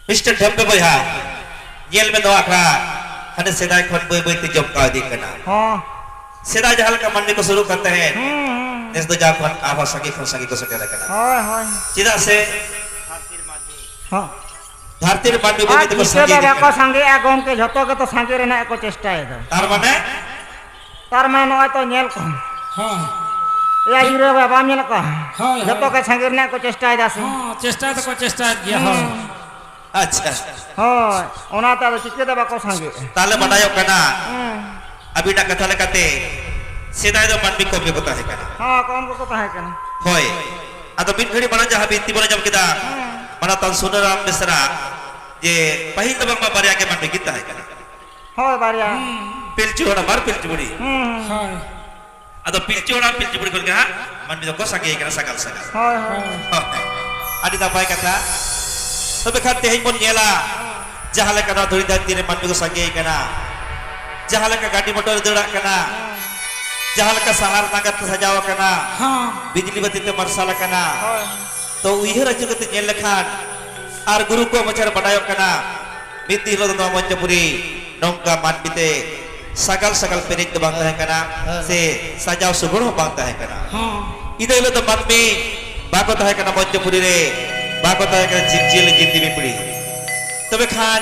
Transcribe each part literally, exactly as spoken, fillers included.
Mister ᱰᱷᱮᱢᱯᱮ ᱵᱚᱭᱦᱟ, ᱧᱮᱞ ᱢᱮ ᱱᱚᱣᱟ ᱟᱠᱷᱲᱟ ᱦᱟᱱᱮ ᱥᱮᱫᱟᱭ ᱠᱷᱚᱱ ᱵᱟᱹᱭ ᱵᱟᱹᱭ ᱛᱮ ᱡᱚᱢᱠᱟᱣ ᱤᱫᱤᱜ ᱠᱟᱱᱟ᱾ ᱦᱚᱸ᱾ ᱥᱮᱫᱟᱭ ᱡᱟᱦᱟᱸ ᱞᱮᱠᱟ ᱢᱟᱹᱱᱢᱤ ᱠᱚ ᱥᱩᱨᱩᱜ ᱠᱟᱱ ᱛᱟᱦᱮᱸᱫ, ᱦᱩᱸ, ᱦᱩᱸ᱾ ᱱᱮᱥ ᱫᱚ ᱡᱟᱣ ᱠᱷᱚᱱ ᱟᱨᱦᱚᱸ ᱥᱟᱸᱜᱮ ᱠᱷᱚᱱ ᱥᱟᱸᱜᱮ ᱠᱚ ᱥᱮᱴᱮᱨ ᱟᱠᱟᱱᱟ᱾ ᱦᱳᱭ, ᱦᱳᱭ᱾ ᱪᱮᱫᱟᱜ ᱥᱮ ᱦᱚᱸ᱾ ᱫᱷᱟᱹᱨᱛᱤ ᱨᱮ ᱢᱟᱹᱱᱢᱤ ᱵᱟᱹᱭ ᱟᱨ ᱵᱟᱹᱭ ᱛᱮᱠᱚ ᱡᱤᱛᱟᱹ ᱥᱟᱸᱜᱮ ᱫᱚ ᱤᱫᱤᱜ ᱵᱟᱠᱚ ᱠᱟᱱᱟ᱾ ᱥᱟᱸᱜᱮᱜᱼᱟ ᱜᱚᱢᱠᱮ, ᱡᱷᱚᱛᱚ ᱜᱮᱛᱚ ᱥᱟᱸᱜᱮ ᱨᱮᱱᱟᱜ ᱠᱚ ᱪᱮᱥᱴᱟᱭᱮᱫᱟ᱾ ᱛᱟᱨ ᱢᱟᱱᱮ? ᱛᱟᱨ ᱢᱟᱱᱮ ᱱᱚᱜᱼᱚᱭ ᱛᱚ ᱧᱮᱞ ᱠᱚ᱾ ᱦᱳᱭ᱾ ᱮᱭᱟ ᱜᱤᱫᱽᱨᱟᱹ ᱵᱟᱭ ᱵᱟᱢ ᱧᱮᱞ ᱠᱚᱣᱟ? ᱦᱳᱭ, ᱡᱷᱚᱛᱚ ᱦᱳᱭ᱾ ᱜᱮ ᱥᱟᱸᱜᱮ ᱨᱮᱱᱟᱜ ᱠᱚ ᱪᱮᱥᱴᱟᱭᱮᱫᱟ ᱥᱮ? ᱦᱚᱸ, ᱪᱮᱥᱴᱟ ᱫᱚᱠᱚ ᱪᱮᱥᱴᱟᱭᱮᱫ ᱜᱮᱭᱟ, ᱦᱩᱸ᱾ ᱦᱳᱭ᱾ ᱟᱪᱪᱷᱟ᱾ ᱦᱳᱭ, ᱚᱱᱟᱛᱮ ᱟᱫᱚ ᱪᱤᱠᱟᱹᱛᱮ ᱵᱟᱠᱚ ᱥᱟᱸᱜᱮᱜᱼᱟ? ᱛᱟᱦᱞᱮ ᱵᱟᱰᱟᱭᱚᱜ ᱠᱟᱱᱟ, ᱦᱩᱸ᱾ ᱟᱹᱵᱤᱱᱟᱜ ᱠᱟᱛᱷᱟ ᱞᱮᱠᱟᱛᱮ ᱥᱮᱫᱟᱭ ᱫᱚ ᱢᱟᱹᱱᱢᱤ ᱠᱚᱢ ᱜᱮᱠᱚ ᱛᱟᱦᱮᱸ ᱠᱟᱱᱟ᱾ ᱦᱚᱸ, ᱠᱚᱢ ᱜᱮᱠᱚ ᱛᱟᱦᱮᱸ ᱠᱟᱱᱟ᱾ ᱦᱳᱭ᱾ ᱟᱫᱚ ᱢᱤᱫ ᱜᱷᱟᱹᱲᱤ ᱢᱟᱲᱟᱝ ᱡᱟᱦᱟᱸ ᱵᱤᱱᱛᱤ ᱵᱚᱱ ᱟᱸᱡᱚᱢ ᱠᱮᱫᱟ, ᱦᱩᱸ᱾ ᱢᱟᱱᱚᱛᱟᱱ ᱥᱩᱱᱟᱹᱨᱟᱢ ᱵᱮᱥᱨᱟ, ᱡᱮ ᱯᱟᱹᱦᱤᱞ ᱫᱚ ᱵᱟᱝᱢᱟ ᱵᱟᱨᱭᱟ ᱜᱮ ᱢᱟᱹᱱᱢᱤ ᱠᱤᱱ ᱛᱟᱦᱮᱸ ᱠᱟᱱᱟ᱾ ᱦᱳᱭ, ᱵᱟᱨᱭᱟ᱾ ᱯᱤᱞᱪᱩ ᱦᱟᱲᱟᱢ ᱟᱨ ᱯᱤᱞᱪᱩ ᱵᱩᱲᱦᱤ᱾ ᱦᱩᱸ, ᱦᱩᱸ᱾ ᱦᱳᱭ᱾ ᱟᱫᱚ ᱯᱤᱞᱪᱩ ᱦᱟᱲᱟᱢ ᱯᱤᱞᱪᱩ ᱵᱩᱲᱦᱤ ᱠᱷᱚᱱ ᱜᱮ ᱦᱟᱸᱜ ᱢᱟᱹᱱᱢᱤ ᱫᱚᱠᱚ ᱥᱟᱸᱜᱮ ᱠᱟᱱᱟ, ᱥᱟᱜᱟᱞ ᱥᱟᱜᱟᱞ᱾ ᱦᱳᱭ, ᱦᱳᱭ᱾ ᱦᱳᱭ᱾ ᱟᱹᱰᱤ ᱱᱟᱯᱟᱭ ᱠᱟᱛᱷᱟ᱾ ᱛᱚᱵᱮ ᱠᱷᱟᱱ ᱛᱮᱦᱮᱧ ᱵᱚᱱ ᱧᱮᱞᱟ, ᱡᱟᱦᱟᱸ ᱞᱮᱠᱟ ᱱᱚᱣᱟ ᱫᱷᱩᱲᱤ ᱫᱷᱟᱹᱨᱛᱤ ᱨᱮ ᱢᱟᱹᱱᱢᱤ ᱠᱚ ᱥᱟᱸᱜᱮ ᱠᱟᱱᱟ, ᱡᱟᱦᱟᱸ ᱞᱮᱠᱟ ᱜᱟᱹᱰᱤ ᱢᱚᱴᱚᱨ ᱫᱟᱹᱲᱟᱜ ᱠᱟᱱᱟ, ᱡᱟᱦᱟᱸ ᱞᱮᱠᱟ ᱥᱟᱦᱟᱨ ᱱᱟᱜᱟᱨ ᱛᱮ ᱥᱟᱡᱟᱣ ᱟᱠᱟᱱᱟ, ᱦᱚᱸ᱾ ᱵᱤᱡᱽᱞᱤ ᱵᱟᱹᱛᱤ ᱛᱮ ᱢᱟᱨᱥᱟᱞ ᱟᱠᱟᱱᱟ, ᱦᱳᱭ᱾ ᱛᱚ ᱩᱭᱦᱟᱹᱨ ᱟᱹᱪᱩᱨ ᱠᱟᱛᱮ ᱧᱮᱞ ᱞᱮᱠᱷᱟᱱ ᱟᱨ ᱜᱩᱨᱩ ᱠᱚᱣᱟᱜ ᱢᱚᱪᱟ ᱨᱮ ᱵᱟᱰᱟᱭᱚᱜ ᱠᱟᱱᱟ, ᱢᱤᱫ ᱫᱤᱱ ᱦᱤᱞᱳᱜ ᱫᱚ ᱱᱚᱣᱟ ᱢᱚᱧᱪᱚᱯᱩᱨᱤ ᱱᱚᱝᱠᱟ ᱢᱟᱹᱱᱢᱤ ᱛᱮ ᱥᱟᱜᱟᱞ ᱥᱟᱜᱟᱞ ᱯᱮᱨᱮᱡ ᱫᱚ ᱵᱟᱝ ᱛᱟᱦᱮᱸ ᱠᱟᱱᱟ, ᱦᱮᱸ᱾ ᱥᱮ ᱥᱟᱡᱟᱣ ᱥᱩᱜᱩᱲ ᱦᱚᱸ ᱵᱟᱝ ᱛᱟᱦᱮᱸ ᱠᱟᱱᱟ᱾ ᱦᱚᱸ᱾ ᱤᱱᱟᱹ ᱦᱤᱞᱳᱜ ᱫᱚ ᱢᱟᱹᱱᱢᱤ ᱵᱟᱠᱚ ᱛᱟᱦᱮᱸ ᱠᱟᱱᱟ ᱢᱚᱧᱪᱚᱯᱩᱨᱤ ᱨᱮ, ᱵᱟᱠᱚ ᱛᱟᱦᱮᱸ ᱠᱟᱱᱟ ᱡᱤᱵᱽ ᱡᱤᱭᱟᱹᱞᱤ ᱡᱤᱱᱫᱤ ᱯᱤᱯᱤᱲᱤ᱾ ᱛᱚᱵᱮ ᱠᱷᱟᱱ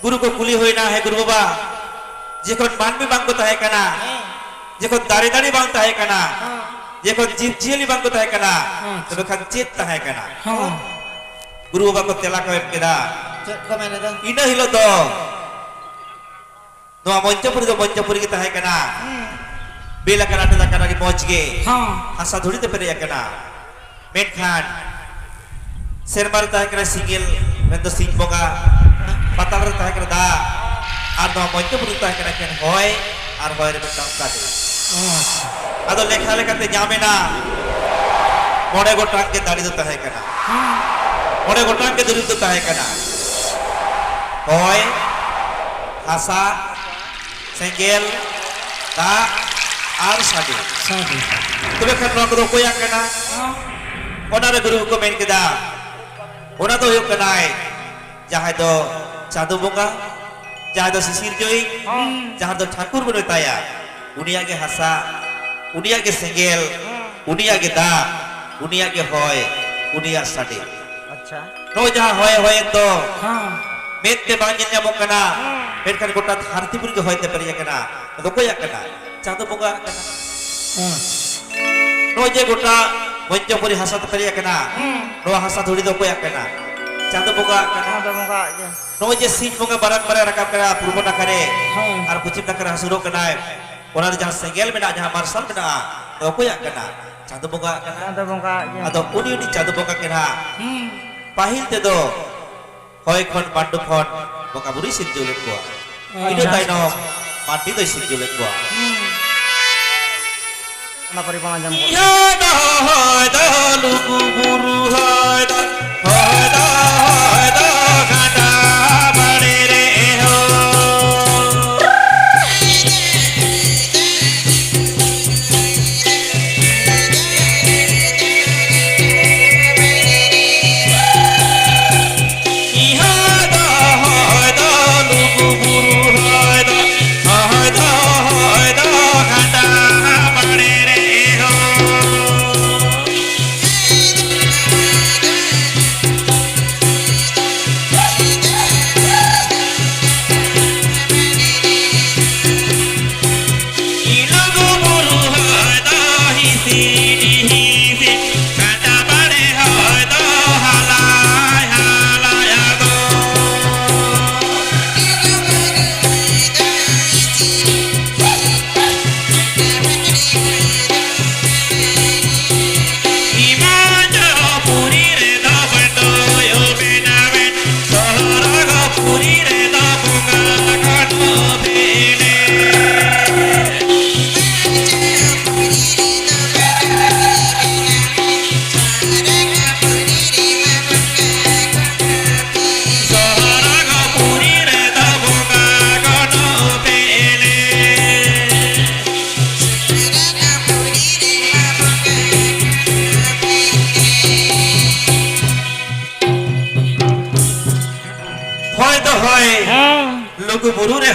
ᱜᱩᱨᱩ ᱠᱚ ᱠᱩᱞᱤ ᱦᱩᱭᱱᱟ, "ᱦᱮᱸ ᱜᱩᱨᱩ ᱵᱟᱵᱟ, ᱡᱚᱠᱷᱚᱱ ᱢᱟᱹᱱᱢᱤ ᱵᱟᱝ ᱠᱚ ᱛᱟᱦᱮᱸ ᱠᱟᱱᱟ, ᱦᱮᱸ᱾ ᱡᱚᱠᱷᱚᱱ ᱫᱟᱨᱮ ᱱᱟᱹᱲᱤ ᱵᱟᱝ ᱛᱟᱦᱮᱸ ᱠᱟᱱᱟ, ᱦᱮᱸ᱾ ᱡᱚᱠᱷᱚᱱ ᱡᱤᱵᱽ ᱡᱤᱭᱟᱹᱞᱤ ᱵᱟᱝ ᱠᱚ ᱛᱟᱦᱮᱸ ᱠᱟᱱᱟ, ᱦᱮᱸ᱾ ᱛᱚᱵᱮ ᱠᱷᱟᱱ ᱪᱮᱫ ᱛᱟᱦᱮᱸ ᱠᱟᱱᱟ?" ᱦᱮᱸ᱾ ᱜᱩᱨᱩ ᱵᱟᱵᱟ ᱠᱚ ᱛᱮᱞᱟ ᱠᱚ ᱮᱢ ᱠᱮᱫᱟ᱾ ᱪᱮᱫ ᱠᱚ ᱢᱮᱱ ᱮᱫᱟ? ᱤᱱᱟᱹ ᱦᱤᱞᱳᱜ ᱫᱚ ᱱᱚᱣᱟ ᱢᱚᱧᱪᱚᱯᱩᱨᱤ ᱫᱚ ᱢᱚᱧᱪᱚᱯᱩᱨᱤ ᱜᱮ ᱛᱟᱦᱮᱸ ᱠᱟᱱᱟ᱾ ᱦᱩᱸ᱾ ᱵᱮᱞ ᱟᱠᱟᱱᱟ, ᱟᱴᱮᱫ ᱟᱠᱟᱱᱟ, ᱟᱹᱰᱤ ᱢᱚᱡᱽ ᱜᱮ᱾ ᱦᱚᱸ᱾ ᱦᱟᱥᱟ ᱫᱷᱩᱲᱤ ᱛᱮ ᱯᱮᱨᱮᱡ ᱟᱠᱟᱱᱟ᱾ ᱢᱮᱱᱠᱷᱟᱱ ᱥᱮᱨᱢᱟ ᱨᱮ ᱛᱟᱦᱮᱸ ᱠᱟᱱᱟ ᱥᱤᱸᱜᱮᱞ, ᱢᱮᱱᱫᱚ ᱥᱤᱧ ᱵᱚᱸᱜᱟ, ᱯᱟᱛᱟᱞ ᱨᱮ ᱛᱟᱦᱮᱸ ᱠᱟᱱᱟ ᱫᱟᱜ, ᱟᱨ ᱱᱚᱣᱟ ᱢᱚᱧᱪᱚᱯᱩᱨᱤ ᱨᱮ ᱛᱟᱦᱮᱸ ᱠᱟᱱᱟ ᱮᱠᱮᱱ ᱦᱚᱭ, ᱟᱨ ᱦᱚᱭ ᱨᱮ ᱢᱤᱫᱴᱟᱝ ᱥᱟᱰᱮ᱾ ᱚ, ᱟᱪᱪᱷᱟ᱾ ᱟᱫᱚ ᱞᱮᱠᱷᱟ ᱞᱮᱠᱟᱛᱮ ᱧᱟᱢ ᱮᱱᱟ, ᱢᱚᱬᱮ ᱜᱚᱴᱟᱝ ᱜᱮ ᱫᱟᱲᱮ ᱫᱚ ᱛᱟᱦᱮᱸ ᱠᱟᱱᱟ᱾ ᱦᱩᱸ᱾ ᱢᱚᱬᱮ ᱜᱚᱴᱟᱝ ᱜᱮ ᱫᱩᱨᱤᱵᱽ ᱫᱚ ᱛᱟᱦᱮᱸ ᱠᱟᱱᱟ᱾ ᱦᱚᱭ, ᱦᱟᱥᱟ, ᱥᱮᱸᱜᱮᱞ, ᱫᱟᱜ ᱟᱨ ᱥᱟᱰᱮ᱾ ᱥᱟᱰᱮ᱾ ᱛᱚᱵᱮ ᱠᱷᱟᱱ ᱱᱚᱣᱟ ᱠᱚᱫᱚ ᱚᱠᱚᱭᱟᱜ ᱠᱟᱱᱟ? ᱦᱮᱸ᱾ ᱚᱱᱟ ᱨᱮ ᱜᱩᱨᱩ ᱠᱚ ᱢᱮᱱ ᱠᱮᱫᱟ, ᱚᱱᱟ ᱫᱚ ᱦᱩᱭᱩᱜ ᱠᱟᱱᱟᱭ ᱡᱟᱦᱟᱸᱭ ᱫᱚ ᱪᱟᱸᱫᱚ ᱵᱚᱸᱜᱟ, ᱡᱟᱦᱟᱸᱭ ᱫᱚ ᱥᱤᱥᱤᱨᱡᱟᱹᱣᱤᱡ, ᱦᱮᱸ᱾ ᱡᱟᱦᱟᱸ ᱫᱚ ᱴᱷᱟᱹᱠᱩᱨ ᱵᱚᱱ ᱢᱮᱛᱟᱭᱟ, ᱩᱱᱤᱭᱟᱜ ᱜᱮ ᱦᱟᱥᱟ, ᱩᱱᱤᱭᱟᱜ ᱜᱮ ᱥᱮᱸᱜᱮᱞ, ᱦᱮᱸ᱾ ᱩᱱᱤᱭᱟᱜ ᱜᱮ ᱫᱟᱜ, ᱩᱱᱤᱭᱟᱜ ᱜᱮ ᱦᱚᱭ, ᱩᱱᱤᱭᱟᱜ ᱥᱟᱰᱮ᱾ ᱟᱪᱪᱷᱟ᱾ ᱱᱚᱜᱼᱚᱭ ᱡᱟᱦᱟᱸ ᱦᱚᱭ ᱦᱚᱭᱮᱱ ᱫᱚ, ᱦᱮᱸ᱾ ᱢᱮᱫ ᱛᱮ ᱵᱟᱝ ᱧᱮᱞ ᱧᱟᱢᱚᱜ ᱠᱟᱱᱟ, ᱦᱮᱸ᱾ ᱢᱮᱱᱠᱷᱟᱱ ᱜᱚᱴᱟ ᱫᱷᱟᱹᱨᱛᱤ ᱯᱩᱨᱤ ᱜᱮ ᱦᱚᱭ ᱛᱮ ᱯᱮᱨᱮᱡ ᱟᱠᱟᱱᱟ᱾ ᱟᱫᱚ ᱚᱠᱚᱭᱟᱜ ᱠᱟᱱᱟ? ᱪᱟᱸᱫᱚ ᱵᱚᱸᱜᱟᱣᱟᱜ ᱠᱟᱱᱟ᱾ ᱦᱮᱸ᱾ ᱱᱚᱜᱼᱚᱭ ᱡᱮ ᱜᱚᱴᱟ ᱢᱚᱧᱪᱚᱯᱩᱨᱤ ᱦᱟᱥᱟ ᱛᱮ ᱯᱮᱨᱮᱡ ᱟᱠᱟᱱᱟ, ᱦᱮᱸ᱾ ᱱᱚᱣᱟ ᱦᱟᱥᱟ ᱫᱷᱩᱲᱤ ᱫᱚ ᱚᱠᱚᱭᱟᱜ ᱠᱟᱱᱟ? ᱪᱟᱸᱫᱚ ᱵᱚᱸᱜᱟᱣᱟᱜ ᱠᱟᱱᱟ᱾ ᱪᱟᱸᱫᱚ ᱵᱚᱸᱜᱟᱣᱟᱜ ᱜᱮ᱾ ᱱᱚᱜᱼᱚᱭ ᱡᱮ ᱥᱤᱧ ᱵᱚᱸᱜᱟ ᱢᱟᱨᱟᱝ ᱢᱟᱨᱟᱝ ᱨᱟᱠᱟᱵ ᱠᱟᱱᱟ ᱯᱩᱨᱵᱚ ᱱᱟᱠᱷᱟ ᱨᱮ, ᱦᱮᱸ᱾ ᱟᱨ ᱯᱚᱪᱷᱤᱢ ᱱᱟᱠᱷᱟ ᱨᱮ ᱦᱟᱹᱥᱩᱨᱚᱜ ᱠᱟᱱᱟᱭ, ᱚᱱᱟ ᱨᱮ ᱡᱟᱦᱟᱸ ᱥᱮᱸᱜᱮᱞ ᱢᱮᱱᱟᱜᱼᱟ, ᱡᱟᱦᱟᱸ ᱢᱟᱨᱥᱟᱞ ᱢᱮᱱᱟᱜᱼᱟ, ᱱᱚᱣᱟ ᱚᱠᱚᱭᱟᱜ ᱠᱟᱱᱟ? ᱪᱟᱸᱫᱚ ᱵᱚᱸᱜᱟᱣᱟᱜ ᱠᱟᱱᱟ᱾ ᱪᱟᱸᱫᱚ ᱵᱚᱸᱜᱟᱣᱟᱜ ᱜᱮ᱾ ᱟᱫᱚ ᱩᱱᱤ, ᱩᱱᱤ ᱪᱟᱸᱫᱚ ᱵᱚᱸᱜᱟ ᱜᱮ ᱱᱟᱦᱟᱜ, ᱦᱩᱸ᱾ ᱯᱟᱹᱦᱤᱞ ᱛᱮᱫᱚ ᱦᱚᱭ ᱠᱷᱚᱱ, ᱢᱟᱱᱰᱩ ᱠᱷᱚᱱ ᱵᱚᱸᱜᱟ ᱵᱩᱨᱩᱭ ᱥᱤᱨᱡᱟᱹᱣ ᱞᱮᱫ ᱠᱚᱣᱟ᱾ ᱟᱪᱪᱷᱟ᱾ ᱤᱱᱟᱹ ᱛᱟᱭᱱᱚᱢ ᱢᱟᱹᱱᱢᱤ ᱫᱚᱭ ᱥᱤᱨᱡᱟᱹᱣ ᱞᱮᱫ ᱠᱚᱣᱟ᱾ ᱦᱩᱸ᱾ ᱚᱱᱟ ᱯᱚᱨᱮ ᱵᱟᱝ ᱟᱸᱡᱚᱢ ᱠᱚᱜ ᱠᱟᱱᱟ᱾ ᱦᱚᱭ ᱫᱚ, ᱦᱚᱭ ᱫᱚ, ᱞᱩᱜᱩ ᱵᱩᱨᱩ ᱦᱚᱭ ᱫᱚ, ᱦᱚᱭ ᱫᱚ, ᱦᱚᱭ ᱫᱚ, ᱜᱟᱰᱟ ᱵᱟᱲᱮ ᱨᱮ ᱦᱚᱭ᱾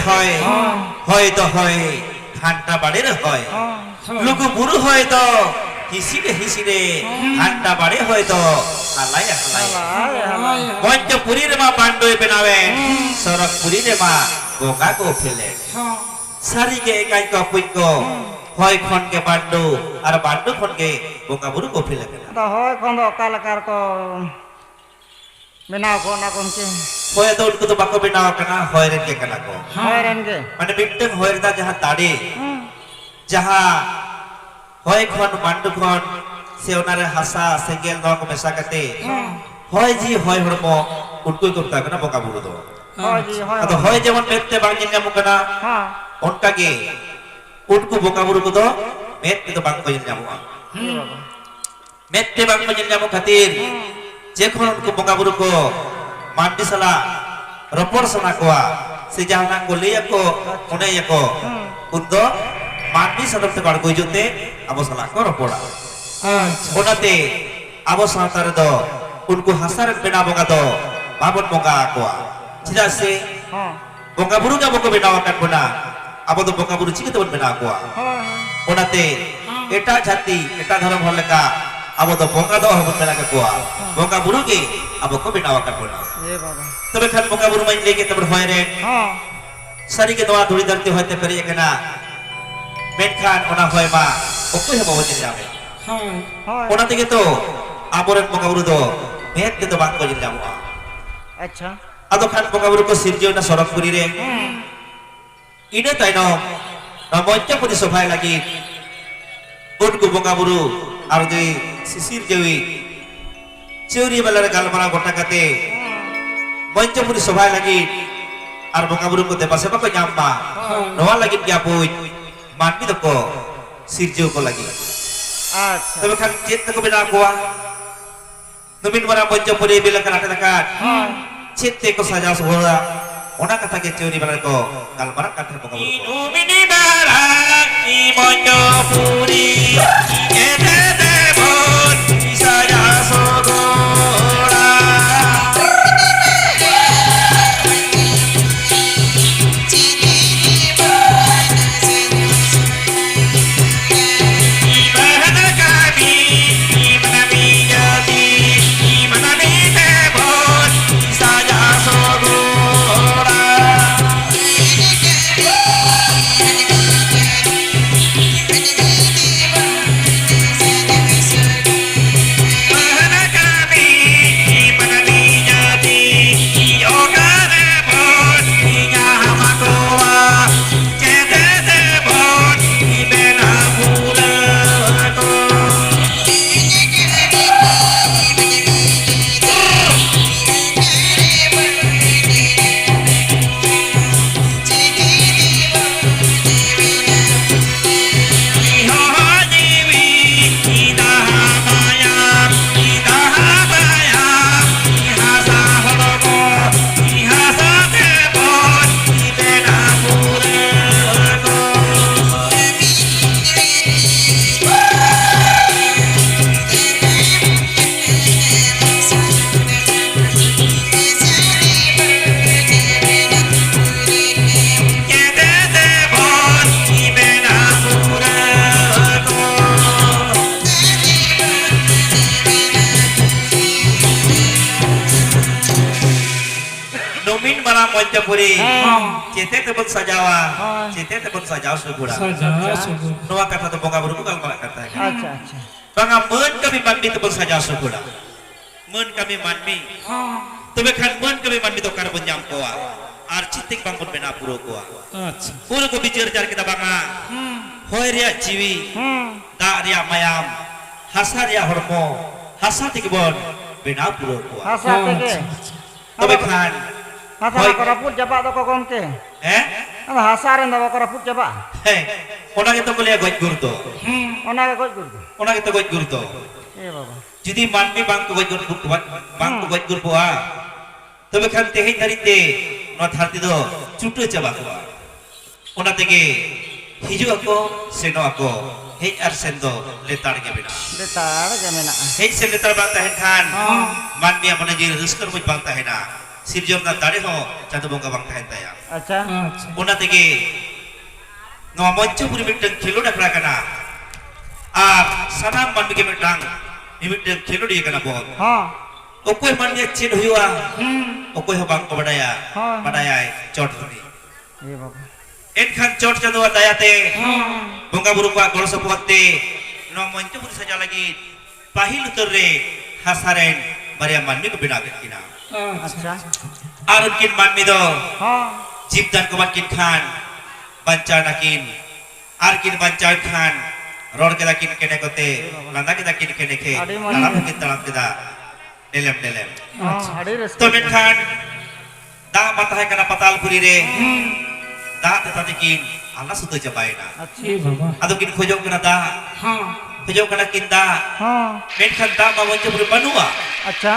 ᱦᱚᱭ, ᱦᱚᱭ ᱫᱚ ᱦᱚᱭ, ᱜᱷᱟᱱᱴᱟ ᱵᱟᱲᱮ ᱨᱮ ᱦᱚᱭ᱾ ᱦᱚᱸ᱾ ᱞᱩᱜᱩ ᱵᱩᱨᱩ ᱦᱚᱭ ᱫᱚ ᱦᱤᱥᱤᱫ ᱦᱤᱥᱤᱫ, ᱦᱩᱸ᱾ ᱜᱷᱟᱱᱴᱟ ᱵᱟᱲᱮ ᱦᱚᱭ ᱫᱚ ᱦᱟᱞᱟᱭ ᱦᱟᱞᱟᱭ᱾ ᱦᱟᱞᱟᱭ ᱦᱟᱞᱟᱭ᱾ ᱢᱚᱧᱪᱚᱯᱩᱨᱤ ᱨᱮᱢᱟ ᱵᱟᱱᱰᱳᱭ ᱵᱮᱱᱟᱣᱮᱱ, ᱦᱩᱸ᱾ ᱥᱚᱨᱚᱜᱽᱯᱩᱨᱤ ᱨᱮᱢᱟ ᱵᱚᱸᱜᱟ ᱠᱚ ᱩᱯᱮᱞᱮᱱ᱾ ᱦᱚᱸ᱾ ᱥᱟᱹᱨᱤ ᱜᱮ ᱮᱸᱜᱟᱭ ᱠᱚ ᱟᱹᱯᱩᱧ ᱠᱚ, ᱦᱩᱸ᱾ ᱦᱚᱭ ᱠᱷᱚᱱ ᱜᱮ ᱵᱟᱱᱰᱳ ᱟᱨ ᱵᱟᱱᱰᱳ ᱠᱷᱚᱱ ᱜᱮ ᱵᱚᱸᱜᱟ ᱵᱩᱨᱩ ᱠᱚ ᱩᱯᱮᱞ ᱟᱠᱟᱱᱟ᱾ ᱟᱫᱚ ᱦᱚᱭ ᱠᱷᱚᱱ ᱫᱚ ᱚᱠᱟ ᱞᱮᱠᱟ ᱨᱮᱠᱚ ᱵᱮᱱᱟᱣ ᱠᱚ ᱚᱱᱟ ᱜᱚᱢᱠᱮ? ᱦᱚᱭ ᱫᱚ ᱩᱱᱠᱩ ᱫᱚ ᱵᱟᱠᱚ ᱵᱮᱱᱟᱣ ᱟᱠᱟᱱᱟ, ᱦᱚᱭ ᱨᱮᱱ ᱜᱮ ᱠᱟᱱᱟ ᱠᱚ᱾ ᱦᱚᱭ ᱨᱮᱱ ᱜᱮ᱾ ᱢᱟᱱᱮ ᱢᱤᱫᱴᱟᱝ ᱦᱚᱭ ᱨᱮᱱᱟᱜ ᱡᱟᱦᱟᱸ ᱫᱟᱲᱮ, ᱦᱩᱸ᱾ ᱡᱟᱦᱟᱸ ᱦᱚᱭ ᱠᱷᱚᱱ, ᱵᱟᱱᱰᱩ ᱠᱷᱚᱱ, ᱥᱮ ᱚᱱᱟᱨᱮ ᱦᱟᱥᱟ, ᱥᱮᱸᱜᱮᱞ, ᱱᱚᱣᱟ ᱠᱚ ᱢᱮᱥᱟ ᱠᱟᱛᱮ, ᱦᱩᱸ᱾ ᱦᱚᱭ ᱡᱤᱣᱤ ᱦᱚᱭ ᱦᱚᱲᱢᱚ, ᱩᱱᱠᱩ ᱜᱮᱠᱚ ᱢᱮᱛᱟ ᱠᱚ ᱠᱟᱱᱟ ᱵᱚᱸᱜᱟ ᱵᱩᱨᱩ ᱫᱚ᱾ ᱦᱚᱭ ᱡᱤᱣᱤ ᱦᱚᱭ ᱟᱫᱚ ᱦᱚᱲᱢᱚ᱾ ᱦᱚᱭ ᱡᱮᱢᱚᱱ ᱢᱮᱫ ᱛᱮ ᱵᱟᱝ ᱧᱮᱞ ᱧᱟᱢᱚᱜ ᱠᱟᱱᱟ, ᱦᱮᱸ᱾ ᱚᱱᱠᱟ ᱜᱮ ᱩᱱᱠᱩ ᱵᱚᱸᱜᱟ ᱵᱩᱨᱩ ᱠᱚᱫᱚ ᱢᱮᱫ ᱛᱮᱫᱚ ᱵᱟᱝ ᱠᱚ ᱧᱮᱞ ᱧᱟᱢᱚᱜᱼᱟ᱾ ᱦᱩᱸ᱾ ᱢᱮᱫ ᱛᱮ ᱵᱟᱝ ᱠᱚ ᱧᱮᱞ ᱧᱟᱢᱚᱜ ᱠᱷᱟᱹᱛᱤᱨ, ᱦᱩᱸ᱾ ᱡᱚᱠᱷᱚᱱ ᱩᱱᱠᱩ ᱵᱚᱸᱜᱟ ᱵᱩᱨᱩ ᱠᱚ ᱢᱟᱹᱱᱢᱤ ᱥᱟᱞᱟᱜ ᱨᱚᱯᱚᱲ ᱥᱟᱱᱟ ᱠᱚᱣᱟ, ᱥᱮ ᱡᱟᱦᱟᱱᱟᱜ ᱠᱚ ᱞᱟᱹᱭ ᱟᱠᱚ, ᱢᱚᱱᱮᱭᱟᱠᱚ, ᱦᱩᱸ᱾ ᱩᱱᱫᱚ ᱢᱟᱹᱱᱢᱤ ᱥᱟᱫᱚᱢ ᱛᱮᱠᱚ ᱟᱬᱜᱚ ᱦᱤᱡᱩᱜ ᱛᱮ ᱟᱵᱚ ᱥᱟᱞᱟᱜ ᱠᱚ ᱨᱚᱯᱚᱲᱟ᱾ ᱟᱪᱪᱷᱟ᱾ ᱚᱱᱟᱛᱮ ᱟᱵᱚ ᱥᱟᱶᱛᱟ ᱨᱮᱫᱚ ᱩᱱᱠᱩ ᱦᱟᱥᱟ ᱨᱮᱱ ᱵᱮᱱᱟᱣ ᱵᱚᱸᱜᱟ ᱫᱚ ᱵᱟᱵᱚᱱ ᱵᱚᱸᱜᱟ ᱟᱠᱚᱣᱟ᱾ ᱪᱮᱫᱟᱜ ᱥᱮ ᱦᱚᱸ᱾ ᱵᱚᱸᱜᱟ ᱵᱩᱨᱩ ᱜᱮ ᱟᱵᱚ ᱠᱚ ᱵᱮᱱᱟᱣ ᱟᱠᱟᱫ ᱵᱚᱱᱟ, ᱟᱵᱚ ᱫᱚ ᱵᱚᱸᱜᱟ ᱵᱩᱨᱩ ᱪᱤᱠᱟᱹ ᱛᱮᱵᱚᱱ ᱵᱮᱱᱟᱣ ᱠᱚᱣᱟ? ᱦᱳᱭ, ᱦᱳᱭ᱾ ᱚᱱᱟᱛᱮ ᱦᱚᱸ᱾ ᱮᱴᱟᱜ ᱡᱟᱹᱛᱤ, ᱮᱴᱟᱜ ᱫᱷᱚᱨᱚᱢ ᱦᱚᱲ ᱞᱮᱠᱟ ᱟᱵᱚ ᱫᱚ ᱵᱚᱸᱜᱟ ᱫᱚ ᱚᱦᱚᱵᱚᱱ ᱵᱮᱱᱟᱣ ᱠᱟᱠᱚᱣᱟ᱾ ᱦᱚᱸ᱾ ᱵᱚᱸᱜᱟ ᱵᱩᱨᱩ ᱜᱮ ᱟᱵᱚ ᱠᱚ ᱵᱮᱱᱟᱣ ᱟᱠᱟᱫ ᱵᱚᱱᱟ᱾ ᱮ ᱵᱟᱵᱟ᱾ ᱛᱚᱵᱮ ᱠᱷᱟᱱ ᱵᱚᱸᱜᱟ ᱵᱩᱨᱩ ᱢᱟᱧ ᱞᱟᱹᱭ ᱠᱮᱫ ᱛᱟᱵᱚᱱ ᱦᱚᱭ ᱨᱮᱱ᱾ ᱦᱚᱸ᱾ ᱥᱟᱹᱨᱤ ᱜᱮ ᱱᱚᱣᱟ ᱫᱷᱩᱲᱤ ᱫᱷᱟᱹᱨᱛᱤ ᱦᱚᱭ ᱛᱮ ᱯᱮᱨᱮᱡ ᱟᱠᱟᱱᱟ, ᱢᱮᱱᱠᱷᱟᱱ ᱚᱱᱟ ᱦᱚᱭ ᱢᱟ ᱚᱠᱚᱭ ᱦᱚᱸ ᱵᱟᱵᱚᱱ ᱧᱮᱞ ᱧᱟᱢᱮᱫ᱾ ᱦᱳᱭ᱾ ᱦᱳᱭ᱾ ᱚᱱᱟ ᱛᱮᱜᱮ ᱛᱚ ᱟᱵᱚᱨᱮᱱ ᱵᱚᱸᱜᱟ ᱵᱩᱨᱩ ᱫᱚ ᱢᱮᱫ ᱛᱮᱫᱚ ᱵᱟᱝ ᱠᱚ ᱧᱮᱞ ᱧᱟᱢᱚᱜᱼᱟ᱾ ᱟᱪᱪᱷᱟ᱾ ᱟᱫᱚ ᱠᱷᱟᱱ ᱵᱚᱸᱜᱟ ᱵᱩᱨᱩ ᱠᱚ ᱥᱤᱨᱡᱟᱹᱣ ᱮᱱᱟ ᱥᱚᱨᱚᱜᱽᱯᱩᱨᱤ ᱨᱮ᱾ ᱦᱩᱸ᱾ ᱤᱱᱟᱹ ᱛᱟᱭᱱᱚᱢ ᱱᱚᱣᱟ ᱢᱚᱧᱪᱚᱯᱩᱨᱤ ᱥᱚᱵᱷᱟᱭ ᱞᱟᱹᱜᱤᱫ ᱩᱱᱠᱩ ᱵᱚᱸᱜᱟ ᱵᱩᱨᱩ ᱟᱨ ᱡᱩᱫᱤ ᱥᱤᱥᱤᱨ ᱡᱟᱹᱣᱤᱡ ᱪᱟᱹᱣᱨᱤᱭᱟᱹ ᱢᱮᱞᱟ ᱨᱮ ᱜᱟᱞᱢᱟᱨᱟᱣ ᱜᱚᱴᱟ ᱠᱟᱛᱮ ᱢᱚᱧᱪᱚᱯᱩᱨᱤ ᱥᱚᱵᱷᱟᱭ ᱞᱟᱹᱜᱤᱫ ᱟᱨ ᱵᱚᱸᱜᱟ ᱵᱩᱨᱩ ᱠᱚ ᱫᱮᱵᱟ ᱥᱮᱵᱟ ᱠᱚ ᱧᱟᱢ ᱢᱟ, ᱦᱳᱭ᱾ ᱱᱚᱣᱟ ᱞᱟᱹᱜᱤᱫ ᱜᱮ ᱟᱵᱚ ᱢᱟᱹᱱᱢᱤ ᱫᱚᱠᱚ ᱥᱤᱨᱡᱟᱹᱣ ᱠᱚ ᱞᱟᱹᱜᱤᱫ᱾ ᱟᱪᱪᱷᱟ᱾ ᱛᱚᱵᱮ ᱠᱷᱟᱱ ᱪᱮᱫ ᱛᱮᱠᱚ ᱵᱮᱱᱟᱣ ᱠᱚᱣᱟ? ᱱᱩᱢᱤᱱ ᱢᱟᱨᱟᱝ ᱢᱚᱧᱪᱚᱯᱩᱨᱤ ᱵᱤᱞ ᱟᱠᱟᱱ ᱟᱴᱮᱫ ᱟᱠᱟᱫ᱾ ᱦᱳᱭ᱾ ᱪᱮᱫ ᱛᱮᱠᱚ ᱥᱟᱡᱟᱣ ᱥᱚᱦᱚᱨᱟ, ᱚᱱᱟ ᱠᱟᱛᱷᱟ ᱜᱮ ᱪᱟᱹᱣᱨᱤ ᱵᱟᱞᱟ ᱠᱚ ᱜᱟᱞᱢᱟᱨᱟᱜ ᱠᱟᱱ ᱛᱟᱦᱮᱸ ᱵᱚᱸᱜᱟ ᱵᱩᱨᱩ ᱠᱚ᱾ ᱱᱩᱢᱤᱱ ᱢᱟᱨᱟᱝ ᱢᱚᱧᱪᱚᱯᱩᱨᱤ ᱮᱫᱮ ᱫᱮᱵᱚᱱ ᱥᱟᱡᱟᱣ ᱥᱚᱦᱚᱨᱟ᱾ ᱯᱚᱧᱪᱚᱯᱩᱨᱤ ᱦᱮᱸ᱾ ᱪᱮᱛᱮ ᱛᱮᱵᱚᱱ ᱥᱟᱡᱟᱣᱟ, ᱦᱳᱭ᱾ ᱪᱮᱛᱮ ᱛᱮᱵᱚᱱ ᱥᱟᱡᱟᱣ ᱥᱩᱜᱩᱲᱟ᱾ ᱥᱟᱡᱟᱣ ᱥᱩᱜᱩᱲ᱾ ᱱᱚᱣᱟ ᱠᱟᱛᱷᱟ ᱫᱚ ᱵᱚᱸᱜᱟ ᱵᱩᱨᱩ ᱠᱚ ᱜᱟᱞᱢᱟᱨᱟᱜ ᱠᱟᱱ ᱛᱟᱦᱮᱸ ᱠᱟᱱᱟ᱾ ᱟᱪᱪᱷᱟ, ᱟᱪᱪᱷᱟ᱾ ᱵᱟᱝᱟ, ᱢᱟᱹᱱ ᱠᱟᱹᱢᱤ ᱢᱟᱹᱱᱢᱤ ᱛᱮᱵᱚᱱ ᱥᱟᱡᱟᱣ ᱥᱩᱜᱩᱲᱟ᱾ ᱢᱟᱹᱱ ᱠᱟᱹᱢᱤ ᱢᱟᱹᱱᱢᱤ᱾ ᱦᱚᱸ᱾ ᱛᱚᱵᱮ ᱠᱷᱟᱱ ᱢᱟᱹᱱ ᱠᱟᱹᱢᱤ ᱢᱟᱹᱱᱢᱤ ᱫᱚ ᱚᱠᱟ ᱨᱮᱵᱚᱱ ᱧᱟᱢ ᱠᱚᱣᱟ? ᱟᱨ ᱪᱮᱫ ᱛᱮᱜᱮ ᱵᱟᱝᱵᱚᱱ ᱵᱮᱱᱟᱣ ᱯᱩᱨᱟᱹᱣ ᱠᱚᱣᱟ᱾ ᱟᱪᱪᱷᱟ᱾ ᱩᱱ ᱨᱮᱠᱚ ᱵᱤᱪᱟᱹᱨ ᱟᱪᱟᱨ ᱠᱮᱫᱟ, ᱵᱟᱝᱟ, ᱦᱩᱸ᱾ ᱦᱚᱭ ᱨᱮᱭᱟᱜ ᱡᱤᱣᱤ, ᱦᱩᱸ᱾ ᱫᱟᱜ ᱨᱮᱭᱟᱜ ᱢᱟᱭᱟᱢ, ᱦᱟᱥᱟ ᱨᱮᱭᱟᱜ ᱦᱚᱲᱢᱚ, ᱦᱟᱥᱟ ᱛᱮᱜᱮ ᱵᱚᱱ ᱵᱮᱱᱟᱣ ᱯᱩᱨᱟᱹᱣ ᱠᱚᱣᱟ᱾ ᱦᱟᱥᱟ ᱦᱚᱸ, ᱛᱮᱜᱮ? ᱟᱪᱪᱷᱟ, ᱟᱪᱪᱷᱟ᱾ ᱛᱚᱵᱮ ᱟᱫᱚ ᱠᱷᱟᱱ ᱦᱟᱥᱟ ᱦᱚᱭ ᱢᱟᱠᱚ ᱨᱟᱹᱯᱩᱫ ᱪᱟᱵᱟᱜ ᱫᱚᱠᱚ ᱜᱚᱢᱠᱮ᱾ ᱦᱮᱸ? ᱟᱫᱚ ᱦᱟᱥᱟ ᱨᱮᱱ ᱫᱚ ᱵᱟᱠᱚ ᱨᱟᱹᱯᱩᱫ ᱪᱟᱵᱟᱜᱼᱟ? ᱦᱮᱸ, ᱚᱱᱟ ᱜᱮᱛᱚ ᱠᱚ ᱞᱟᱹᱭᱟ ᱜᱚᱡ ᱜᱩᱨ ᱫᱚ᱾ ᱚᱱᱟ ᱜᱮ ᱜᱚᱡ ᱜᱩᱨ ᱫᱚ? ᱚᱱᱟ ᱜᱮᱛᱚ ᱜᱚᱡ ᱜᱩᱨ ᱫᱚ᱾ ᱮ ᱵᱟᱵᱟ᱾ ᱡᱩᱫᱤ ᱢᱟᱹᱱᱢᱤ ᱵᱟᱝ ᱠᱚ ᱜᱚᱡ ᱜᱩᱨ ᱠᱚᱣᱟ, ᱵᱟᱝ ᱠᱚ ᱦᱩᱸ᱾ ᱜᱚᱡ ᱜᱩᱨ ᱠᱚᱣᱟ, ᱛᱚᱵᱮ ᱠᱷᱟᱱ ᱛᱮᱦᱮᱧ ᱫᱷᱟᱹᱨᱤᱡ ᱛᱮ ᱱᱚᱣᱟ ᱫᱷᱟᱹᱨᱛᱤ ᱫᱚ ᱪᱩᱴᱟᱹ ᱪᱟᱵᱟ ᱠᱚᱜᱼᱟ᱾ ᱚᱱᱟ ᱛᱮᱜᱮ ᱦᱤᱡᱩᱜ ᱟᱠᱚ, ᱥᱮᱱᱚᱜ ᱟᱠᱚ, ᱦᱮᱡ ᱟᱨ ᱥᱮᱱ ᱫᱚ ᱞᱮᱛᱟᱲ ᱜᱮ ᱢᱮᱱᱟᱜᱼᱟ᱾ ᱞᱮᱛᱟᱲ ᱜᱮ ᱢᱮᱱᱟᱜᱼᱟ᱾ ᱦᱮᱡ ᱥᱮᱱ ᱞᱮᱛᱟᱲ ᱵᱟᱝ ᱛᱟᱦᱮᱱ ᱠᱷᱟᱱ ᱦᱚᱸ᱾ ᱢᱟᱹᱱᱢᱤᱭᱟᱜ ᱢᱚᱱᱮ ᱡᱤᱣᱤ ᱨᱟᱹᱥᱠᱟᱹ ᱨᱚᱢᱚᱡᱽ ᱵᱟᱝ ᱛᱟᱦᱮᱱᱟ, ᱥᱤᱨᱡᱚᱱ ᱨᱮᱱᱟᱜ ᱫᱟᱲᱮ ᱦᱚᱸ ᱪᱟᱸᱫᱚ ᱵᱚᱸᱜᱟ ᱵᱟᱝ ᱛᱟᱦᱮᱱ ᱛᱟᱭᱟ᱾ ᱟᱪᱪᱷᱟ᱾ ᱟᱪᱪᱷᱟ᱾ ᱚᱱᱟ ᱛᱮᱜᱮ ᱱᱚᱣᱟ ᱢᱚᱧᱪᱚᱯᱩᱨᱤ ᱢᱤᱫᱴᱟᱝ ᱠᱷᱮᱞᱳᱰ ᱟᱠᱷᱲᱟ ᱠᱟᱱᱟ ᱟᱨ ᱥᱟᱱᱟᱢ ᱢᱟᱹᱱᱢᱤ ᱜᱮ ᱢᱤᱫᱴᱟᱝ ᱢᱤᱢᱤᱫᱴᱟᱝ ᱠᱷᱮᱞᱳᱰᱤᱭᱟᱹ ᱠᱟᱱᱟ ᱵᱚᱱ᱾ ᱦᱚᱸ᱾ ᱚᱠᱚᱭ ᱢᱟᱹᱱᱢᱤᱭᱟᱜ ᱪᱮᱫ ᱦᱩᱭᱩᱜᱼᱟ, ᱦᱩᱸ᱾ ᱚᱠᱚᱭ ᱦᱚᱸ ᱵᱟᱝ ᱠᱚ ᱵᱟᱰᱟᱭᱟ᱾ ᱦᱚᱸ᱾ ᱵᱟᱰᱟᱭᱟᱭ ᱪᱚᱴ ᱨᱤᱱᱤᱡ᱾ ᱮ ᱵᱟᱵᱟ᱾ ᱮᱱᱠᱷᱟᱱ ᱪᱚᱴ ᱪᱟᱸᱫᱳᱣᱟᱜ ᱫᱟᱭᱟᱛᱮ ᱦᱚᱸ᱾ ᱵᱚᱸᱜᱟ ᱵᱩᱨᱩ ᱠᱚᱣᱟᱜ ᱜᱚᱲᱚ ᱥᱚᱯᱚᱦᱚᱫ ᱛᱮ ᱱᱚᱣᱟ ᱢᱚᱧᱪᱚᱯᱩᱨᱤ ᱥᱟᱡᱟᱣ ᱞᱟᱹᱜᱤᱫ ᱯᱟᱹᱦᱤᱞ ᱩᱛᱟᱹᱨ ᱨᱮ ᱦᱟᱥᱟ ᱨᱮᱱ ᱵᱟᱨᱭᱟ ᱢᱟᱹᱱᱢᱤ ᱠᱚ ᱵᱮᱱᱟᱣ ᱠᱮᱫ ᱠᱤᱱᱟ᱾ ᱟᱪᱪᱷᱟ᱾ ᱟᱪᱪᱷᱟ᱾ ᱟᱨ ᱩᱱᱠᱤᱱ ᱢᱟᱹᱱᱢᱤ ᱫᱚ ᱦᱚᱸ᱾ ᱡᱤᱵᱽ ᱫᱟᱱ ᱠᱚ ᱮᱢᱟᱫ ᱠᱤᱱ ᱠᱷᱟᱱ ᱵᱟᱧᱪᱟᱣ ᱱᱟᱠᱤᱱ᱾ ᱟᱨ ᱠᱤᱱ ᱵᱟᱧᱪᱟᱣ ᱮᱱ ᱠᱷᱟᱱ ᱨᱚᱲ ᱠᱮᱫᱟ ᱠᱤᱱ ᱠᱮᱱᱮ ᱠᱚᱛᱮ, ᱮ ᱵᱟᱵᱟ᱾ ᱞᱟᱸᱫᱟ ᱠᱮᱫᱟ ᱠᱤᱱ ᱠᱮᱱᱮ ᱠᱷᱮ, ᱟᱹᱰᱤ ᱢᱚᱡᱽ᱾ ᱛᱟᱲᱟᱢ ᱦᱚᱸᱠᱤᱱ ᱛᱟᱲᱟᱢ ᱠᱮᱫᱟ ᱰᱮᱞᱮᱢ ᱰᱮᱞᱮᱢ᱾ ᱦᱚᱸ, ᱟᱪᱪᱷᱟ᱾ ᱟᱹᱰᱤ ᱨᱟᱹᱥᱠᱟᱹ᱾ ᱛᱚ ᱢᱮᱱᱠᱷᱟᱱ ᱫᱟᱜ ᱢᱟ ᱛᱟᱦᱮᱸ ᱠᱟᱱᱟ ᱯᱟᱛᱟᱞ ᱯᱩᱨᱤ ᱨᱮ, ᱦᱩᱸ᱾ ᱫᱟᱜ ᱛᱮᱛᱟᱝ ᱛᱮᱠᱤᱱ ᱟᱞᱟ ᱥᱩᱫᱷᱟᱹ ᱪᱟᱵᱟᱭᱮᱱᱟ᱾ ᱟᱪᱪᱷᱟ᱾ ᱮ ᱵᱟᱵᱟ᱾ ᱟᱫᱚ ᱠᱤᱱ ᱠᱷᱚᱡᱚᱜ ᱠᱟᱱᱟ ᱫᱟᱜ, ᱦᱚᱸ᱾ ᱠᱷᱚᱡᱚᱜ ᱠᱟᱱᱟ ᱠᱤᱱ ᱫᱟᱜ, ᱦᱚᱸ᱾ ᱢᱮᱱᱠᱷᱟᱱ ᱫᱟᱜ ᱢᱟ ᱢᱚᱧᱪᱚᱯᱩᱨᱤ ᱨᱮ ᱵᱟᱹᱱᱩᱜᱼᱟ᱾ ᱟᱪᱪᱷᱟ᱾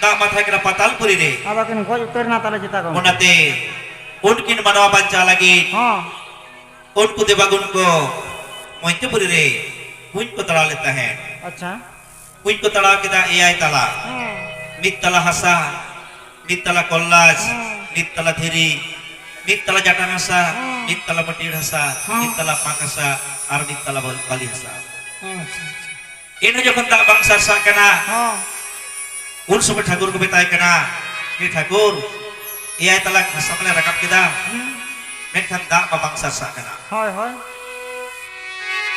ᱫᱟᱜ ᱢᱟ ᱛᱟᱦᱮᱸ ᱠᱟᱱᱟ ᱯᱟᱛᱟᱞ ᱯᱩᱨᱤ ᱨᱮ᱾ ᱟᱫᱚ ᱠᱤᱱ ᱜᱚᱡ ᱩᱛᱟᱹᱨ ᱮᱱᱟ ᱛᱟᱦᱞᱮ ᱪᱮᱛᱟ ᱜᱚᱢᱠᱮ? ᱚᱱᱟᱛᱮ ᱩᱱᱠᱤᱱ ᱢᱟᱱᱣᱟ ᱵᱟᱧᱪᱟᱣ ᱞᱟᱹᱜᱤᱫ ᱦᱚᱸ᱾ ᱩᱱᱠᱩ ᱫᱮᱵᱟᱜᱩᱱ ᱠᱚ ᱢᱚᱧᱪᱚᱯᱩᱨᱤ ᱨᱮ ᱠᱩᱧ ᱠᱚ ᱛᱟᱲᱟᱣ ᱞᱮᱫ ᱛᱟᱦᱮᱸᱫ᱾ ᱟᱪᱪᱷᱟ᱾ ᱠᱩᱧ ᱠᱚ ᱛᱟᱲᱟᱣ ᱠᱮᱫᱟ ᱮᱭᱟᱭ ᱛᱟᱞᱟ᱾ ᱦᱮᱸ᱾ ᱢᱤᱫ ᱛᱟᱞᱟ ᱦᱟᱥᱟ, ᱢᱤᱫ ᱛᱟᱞᱟ ᱠᱚᱞᱞᱟᱥ, ᱦᱮᱸ᱾ ᱢᱤᱫ ᱛᱟᱞᱟ ᱫᱷᱤᱨᱤ, ᱢᱤᱫ ᱛᱟᱞᱟ ᱡᱟᱴᱟᱝ ᱦᱟᱥᱟ, ᱦᱮᱸ᱾ ᱢᱤᱫ ᱛᱟᱞᱟ ᱢᱟᱹᱴᱤᱭᱟᱹᱲ ᱦᱟᱥᱟ, ᱦᱮᱸ᱾ ᱢᱤᱫ ᱛᱟᱞᱟ ᱯᱟᱸᱠ ᱦᱟᱥᱟ, ᱟᱨ ᱢᱤᱫ ᱛᱟᱞᱟ ᱵᱟᱞ-, ᱵᱟᱹᱞᱤ ᱦᱟᱥᱟ᱾ ᱟᱪᱪᱷᱟ, ᱟᱪᱪᱷᱟ᱾ ᱮᱱᱦᱚᱸ ᱡᱚᱠᱷᱚᱱ ᱫᱟᱜ ᱵᱟᱝ ᱥᱟᱨᱥᱟᱜ ᱠᱟᱱᱟ, ᱦᱮᱸ᱾ ᱩᱱ ᱥᱚᱢᱚᱭ ᱴᱷᱟᱹᱠᱩᱨ ᱠᱚ ᱢᱮᱛᱟᱭ ᱠᱟᱱᱟ, "ᱦᱮ ᱴᱷᱟᱹᱠᱩᱨ, ᱮᱭᱟᱭ ᱛᱟᱞᱟ ᱦᱟᱥᱟ ᱢᱟᱞᱮ ᱨᱟᱠᱟᱵ ᱠᱮᱫᱟ, ᱢᱮᱱᱠᱷᱟᱱ ᱫᱟᱜ ᱢᱟ ᱵᱟᱝ ᱥᱟᱨᱥᱟᱜ ᱠᱟᱱᱟ᱾ ᱦᱳᱭ, ᱦᱳᱭ᱾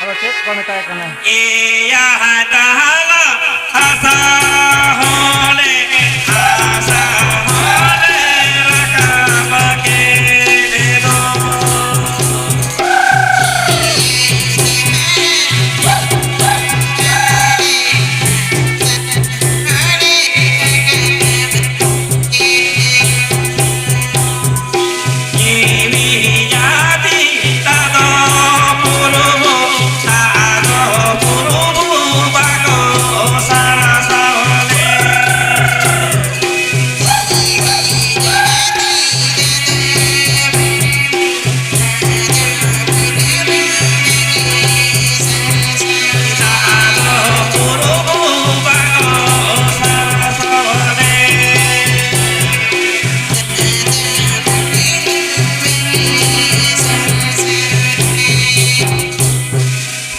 ᱟᱫᱚ ᱪᱮᱫ ᱠᱚ ᱢᱮᱛᱟᱭ ᱠᱟᱱᱟ? ᱮᱭᱟᱭ ᱛᱟᱞᱟ ᱦᱟᱥᱟ ᱦᱚᱸᱞᱮ, ᱦᱟᱥᱟ ᱦᱚᱸᱞᱮ ᱨᱟᱠᱟᱵ ᱠᱮᱫ ᱫᱚ᱾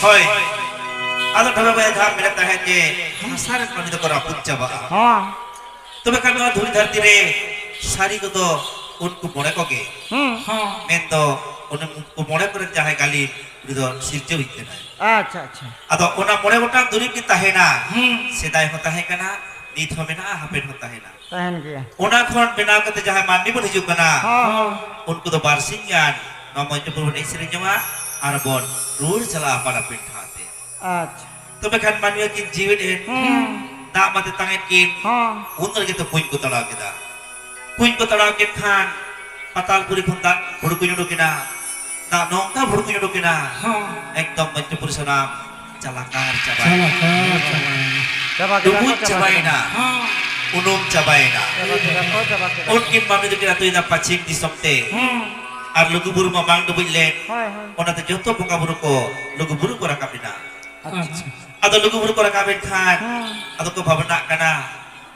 ᱦᱳᱭ᱾ ᱟᱫᱚ ᱛᱚᱵᱮ ᱵᱚᱭᱦᱟ ᱡᱟᱦᱟᱸ ᱢᱮᱱᱮᱫ ᱛᱟᱦᱮᱸᱫ ᱡᱮ ᱦᱟᱥᱟ ᱨᱮᱱ ᱢᱟᱹᱱᱢᱤ ᱫᱚᱠᱚ ᱨᱟᱹᱯᱩᱫ ᱪᱟᱵᱟᱜᱼᱟ᱾ ᱦᱚᱸ᱾ ᱛᱚᱵᱮ ᱠᱷᱟᱱ ᱱᱚᱣᱟ ᱫᱷᱩᱲᱤ ᱫᱷᱟᱹᱨᱛᱤ ᱨᱮ ᱥᱟᱹᱨᱤ ᱠᱚᱫᱚ ᱩᱱᱠᱩ ᱢᱚᱬᱮ ᱠᱚᱜᱮ᱾ ᱦᱩᱸ᱾ ᱦᱚᱸ᱾ ᱢᱮᱱᱫᱚ ᱩᱱᱠᱩ ᱢᱚᱬᱮ ᱠᱚᱨᱮᱱ ᱡᱟᱦᱟᱸᱭ ᱜᱟᱹᱞᱤᱢ, ᱩᱱᱤ ᱫᱚ ᱥᱤᱨᱡᱟᱹᱣᱤᱡ ᱠᱟᱱᱟᱭ᱾ ᱟᱪᱪᱷᱟ, ᱟᱪᱪᱷᱟ᱾ ᱟᱫᱚ ᱚᱱᱟ ᱢᱚᱬᱮ ᱜᱚᱴᱟᱝ ᱫᱩᱨᱤᱵᱽ ᱜᱮ ᱛᱟᱦᱮᱱᱟ᱾ ᱦᱩᱸ᱾ ᱥᱮᱫᱟᱭ ᱦᱚᱸ ᱛᱟᱦᱮᱸ ᱠᱟᱱᱟ, ᱱᱤᱛ ᱦᱚᱸ ᱢᱮᱱᱟᱜᱼᱟ, ᱦᱟᱯᱮᱱ ᱦᱚᱸ ᱛᱟᱦᱮᱱᱟ᱾ ᱛᱟᱦᱮᱱ ᱜᱮᱭᱟ᱾ ᱚᱱᱟ ᱠᱷᱚᱱ ᱵᱮᱱᱟᱣ ᱠᱟᱛᱮ ᱡᱟᱦᱟᱸᱭ ᱢᱟᱹᱱᱢᱤ ᱵᱚᱱ ᱦᱤᱡᱩᱜ ᱠᱟᱱᱟ, ᱦᱚᱸ, ᱦᱚᱸ᱾ ᱩᱱᱠᱩ ᱫᱚ ᱵᱟᱨᱥᱤᱧ ᱜᱟᱱ ᱱᱚᱣᱟ ᱢᱚᱧᱪᱚᱯᱩᱨ ᱵᱚᱱ ᱮᱱᱮᱡ ᱥᱮᱨᱮᱧ ᱡᱚᱝᱟ ᱟᱨ ᱵᱚᱱ ᱨᱩᱣᱟᱹᱲ ᱪᱟᱞᱟᱜᱼᱟ ᱟᱯᱟᱱ ᱟᱹᱯᱤᱱ ᱴᱷᱟᱶ ᱛᱮ᱾ ᱟᱪᱪᱷᱟ᱾ ᱛᱚᱵᱮ ᱠᱷᱟᱱ ᱢᱟᱹᱱᱢᱤ ᱟᱹᱠᱤᱱ ᱡᱤᱣᱤ ᱮᱱ, ᱦᱩᱸ᱾ ᱫᱟᱜ ᱢᱟ ᱛᱮᱛᱟᱝ ᱮᱫ ᱠᱤᱱ, ᱦᱚᱸ᱾ ᱩᱱ ᱨᱮᱜᱮ ᱛᱚ ᱠᱩᱧ ᱠᱚ ᱛᱟᱲᱟᱣ ᱠᱮᱫᱟ᱾ ᱠᱩᱧ ᱠᱚ ᱛᱟᱲᱟᱣ ᱠᱮᱫ ᱠᱷᱟᱱ ᱯᱟᱛᱟᱞᱯᱩᱨᱤ ᱠᱷᱚᱱ ᱫᱟᱜ ᱵᱷᱩᱲᱠᱩᱧ ᱩᱰᱩᱠ ᱮᱱᱟ᱾ ᱫᱟᱜ ᱱᱚᱝᱠᱟ ᱵᱷᱩᱲᱠᱩᱧ ᱩᱰᱩᱠ ᱮᱱᱟ, ᱦᱚᱸ᱾ ᱮᱠᱫᱚᱢ ᱢᱚᱧᱪᱚᱯᱩᱨᱤ ᱥᱟᱱᱟᱢ ᱪᱟᱞᱟᱠᱟᱨ ᱪᱟᱵᱟᱭᱮᱱᱟ᱾ ᱪᱟᱞᱟᱠᱟᱨ ᱪᱟᱵᱟᱭᱮᱱᱟ᱾ ᱪᱟᱵᱟ ᱠᱮᱫᱟ ᱠᱚ, ᱰᱩᱵᱩᱡ ᱪᱟᱵᱟ ᱪᱟᱵᱟᱭᱮᱱᱟ᱾ ᱠᱮᱫᱟ᱾ ᱦᱚᱸ᱾ ᱩᱱᱩᱢ ᱪᱟᱵᱟᱭᱮᱱᱟ᱾ ᱪᱟᱵᱟ ᱠᱮᱫᱟ ᱠᱚ, ᱪᱟᱵᱟ ᱠᱮᱫᱟ ᱠᱚ᱾ ᱩᱱᱠᱤᱱ ᱢᱟᱹᱱᱢᱤ ᱫᱚᱠᱤᱱ ᱟᱹᱛᱩᱭᱮᱱᱟ ᱯᱟᱹᱪᱷᱤᱢ ᱫᱤᱥᱚᱢ ᱛᱮ᱾ ᱦᱩᱸ᱾ ᱟᱨ ᱞᱩᱜᱩ ᱵᱩᱨᱩ ᱢᱟ ᱵᱟᱝ ᱰᱩᱵᱩᱡ ᱞᱮᱱ᱾ ᱦᱳᱭ, ᱦᱳᱭ᱾ ᱚᱱᱟᱛᱮ ᱡᱚᱛᱚ ᱵᱚᱸᱜᱟ ᱵᱩᱨᱩ ᱠᱚ ᱞᱩᱜᱩ ᱵᱩᱨᱩ ᱠᱚ ᱨᱟᱠᱟᱵ ᱮᱱᱟ᱾ ᱟᱪᱪᱷᱟ᱾ ᱟᱫᱚ ᱞᱩᱜᱩ ᱵᱩᱨᱩ ᱠᱚ ᱨᱟᱠᱟᱵ ᱮᱱ ᱠᱷᱟᱱ, ᱦᱩᱸ᱾ ᱟᱫᱚ ᱠᱚ ᱵᱷᱟᱵᱽᱱᱟᱜ ᱠᱟᱱᱟ,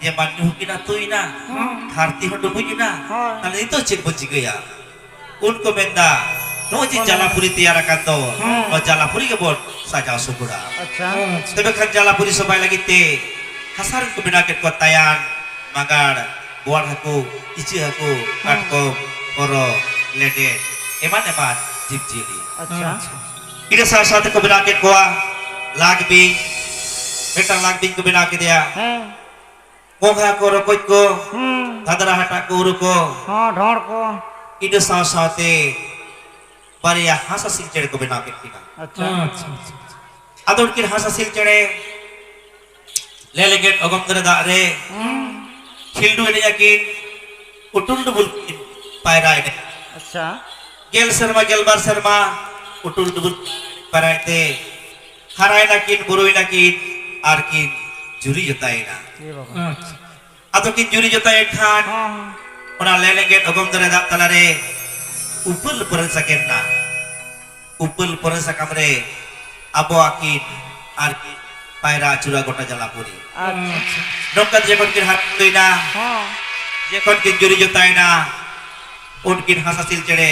ᱡᱮ ᱢᱟᱹᱱᱢᱤ ᱦᱚᱸᱠᱤᱱ ᱟᱹᱛᱩᱭᱮᱱᱟ, ᱦᱩᱸ᱾ ᱫᱷᱟᱹᱨᱛᱤ ᱦᱚᱸ ᱰᱩᱵᱩᱡ ᱮᱱᱟ, ᱦᱳᱭ᱾ ᱛᱟᱦᱞᱮ ᱱᱤᱛᱚᱜ ᱪᱮᱫ ᱵᱚᱱ ᱪᱤᱠᱟᱹᱭᱟ? ᱩᱱ ᱠᱚ ᱢᱮᱱᱫᱟ, ᱱᱚᱜᱼᱚᱭ ᱡᱮ ᱦᱳᱭ᱾ ᱡᱟᱞᱟᱯᱩᱨᱤ ᱛᱮᱭᱟᱨ ᱟᱠᱟᱱ ᱫᱚ, ᱦᱩᱸ᱾ ᱱᱚᱣᱟ ᱡᱟᱞᱟᱯᱩᱨᱤ ᱜᱮᱵᱚᱱ ᱥᱟᱡᱟᱣ ᱥᱚᱵᱚᱲᱟ᱾ ᱟᱪᱪᱷᱟ᱾ ᱟᱪᱪᱷᱟ᱾ ᱛᱚᱵᱮ ᱠᱷᱟᱱ ᱡᱟᱞᱟᱯᱩᱨᱤ ᱥᱚᱵᱟᱭ ᱞᱟᱹᱜᱤᱫ ᱛᱮ ᱦᱟᱥᱟ ᱨᱮᱱ ᱠᱚ ᱵᱮᱱᱟᱣ ᱠᱮᱫ ᱠᱚᱣᱟ ᱛᱟᱭᱟᱱ, ᱢᱟᱜᱟᱲ, ᱵᱳᱣᱟᱲ ᱦᱟᱹᱠᱩ, ᱤᱪᱟᱹᱜ ᱦᱟᱹᱠᱩ, ᱦᱮᱸ᱾ ᱠᱟᱴᱠᱚᱢ, ᱦᱚᱨᱚ, ᱞᱮᱸᱰᱮᱫ, ᱮᱢᱟᱱ ᱮᱢᱟᱱ ᱡᱤᱵᱽ ᱡᱤᱭᱟᱹᱞᱤ᱾ ᱟᱪᱪᱷᱟ᱾ ᱟᱪᱪᱷᱟ᱾ ᱤᱱᱟᱹ ᱥᱟᱶ ᱥᱟᱶ ᱛᱮᱠᱚ ᱵᱮᱱᱟᱣ ᱠᱮᱫ ᱠᱚᱣᱟ ᱞᱟᱜ ᱵᱤᱧ, ᱢᱤᱫᱴᱟᱝ ᱞᱟᱜ ᱵᱤᱧ ᱠᱚ ᱵᱮᱱᱟᱣ ᱠᱮᱫᱮᱭᱟ᱾ ᱦᱮᱸ᱾ ᱜᱚᱸᱜᱷᱟ ᱠᱚ, ᱨᱚᱠᱚᱡ ᱠᱚ, ᱦᱩᱸ᱾ ᱫᱷᱟᱫᱨᱟ ᱦᱟᱴᱟᱜ ᱠᱚ, ᱩᱨᱩ ᱠᱚ᱾ ᱦᱚᱸ, ᱰᱷᱚᱸᱲ ᱠᱚ᱾ ᱤᱱᱟᱹ ᱥᱟᱶ ᱥᱟᱶᱛᱮ ᱵᱟᱨᱭᱟ ᱦᱟᱸᱥ ᱦᱟᱸᱥᱤᱞ ᱪᱮᱬᱮ ᱠᱚ ᱵᱮᱱᱟᱣ ᱠᱮᱫ ᱠᱤᱱᱟ᱾ ᱟᱪᱪᱷᱟ᱾ ᱟᱪᱪᱷᱟ, ᱟᱪᱪᱷᱟ, ᱟᱪᱪᱷᱟ᱾ ᱟᱫᱚ ᱩᱱᱠᱤᱱ ᱦᱟᱸᱥ ᱦᱟᱸᱥᱤᱞ ᱪᱮᱬᱮ ᱞᱮ ᱞᱮᱸᱜᱮᱫ ᱚᱜᱚᱢ ᱫᱟᱨᱮ ᱫᱟᱜ ᱨᱮ ᱦᱩᱸ᱾ ᱠᱷᱤᱞᱰᱩ ᱮᱱᱮᱡ ᱟᱹᱠᱤᱱ, ᱩᱴᱩᱞ ᱰᱩᱵᱩᱞ ᱠᱤᱱ ᱯᱟᱭᱨᱟ ᱮᱱᱮᱡ᱾ ᱟᱪᱪᱷᱟ᱾ ᱜᱮᱞ ᱥᱮᱨᱢᱟ, ᱜᱮᱞᱵᱟᱨ ᱥᱮᱨᱢᱟ ᱩᱴᱩᱞ ᱰᱩᱵᱩᱞ ᱯᱟᱭᱨᱟ ᱮᱱᱮᱡ ᱛᱮ ᱦᱟᱨᱟᱭᱮᱱᱟ ᱠᱤᱱ, ᱵᱩᱨᱩᱭᱮᱱᱟ ᱠᱤᱱ, ᱟᱨ ᱠᱤᱱ ᱡᱩᱨᱤ ᱡᱚᱛᱟᱭᱮᱱᱟ᱾ ᱮ ᱵᱟᱵᱟ᱾ ᱟᱪᱪᱷᱟ᱾ ᱟᱫᱚ ᱠᱤᱱ ᱡᱩᱨᱤ ᱡᱚᱛᱟᱭᱮᱱ ᱠᱷᱟᱱ, ᱦᱚᱸ, ᱦᱚᱸ᱾ ᱚᱱᱟ ᱞᱮ ᱞᱮᱸᱜᱮᱫ ᱚᱜᱚᱢ ᱫᱟᱨᱮ ᱫᱟᱜ ᱛᱟᱞᱟᱨᱮ ᱩᱯᱟᱹᱞ ᱯᱚᱨᱮ ᱥᱟᱠᱮᱱ ᱱᱟ᱾ ᱩᱯᱟᱹᱞ ᱯᱚᱨᱮ ᱥᱟᱠᱟᱢ ᱨᱮ ᱟᱵᱚ ᱟᱹᱠᱤᱱ ᱟᱨ ᱠᱤᱱ ᱯᱟᱭᱨᱟ ᱟᱹᱪᱩᱨᱟ ᱜᱚᱴᱟ ᱡᱟᱞᱟᱯᱩᱨᱤ᱾ ᱟᱪᱪᱷᱟ᱾ ᱱᱚᱝᱠᱟ ᱡᱚᱠᱷᱚᱱ ᱠᱤᱱ ᱦᱟᱨᱟ ᱵᱩᱨᱩᱭᱮᱱᱟ, ᱦᱚᱸ᱾ ᱡᱚᱠᱷᱚᱱ ᱠᱤᱱ ᱡᱩᱨᱤ ᱡᱚᱛᱟᱭᱮᱱᱟ, ᱩᱱᱠᱤᱱ ᱦᱟᱸᱥ ᱦᱟᱸᱥᱤᱞ ᱪᱮᱬᱮ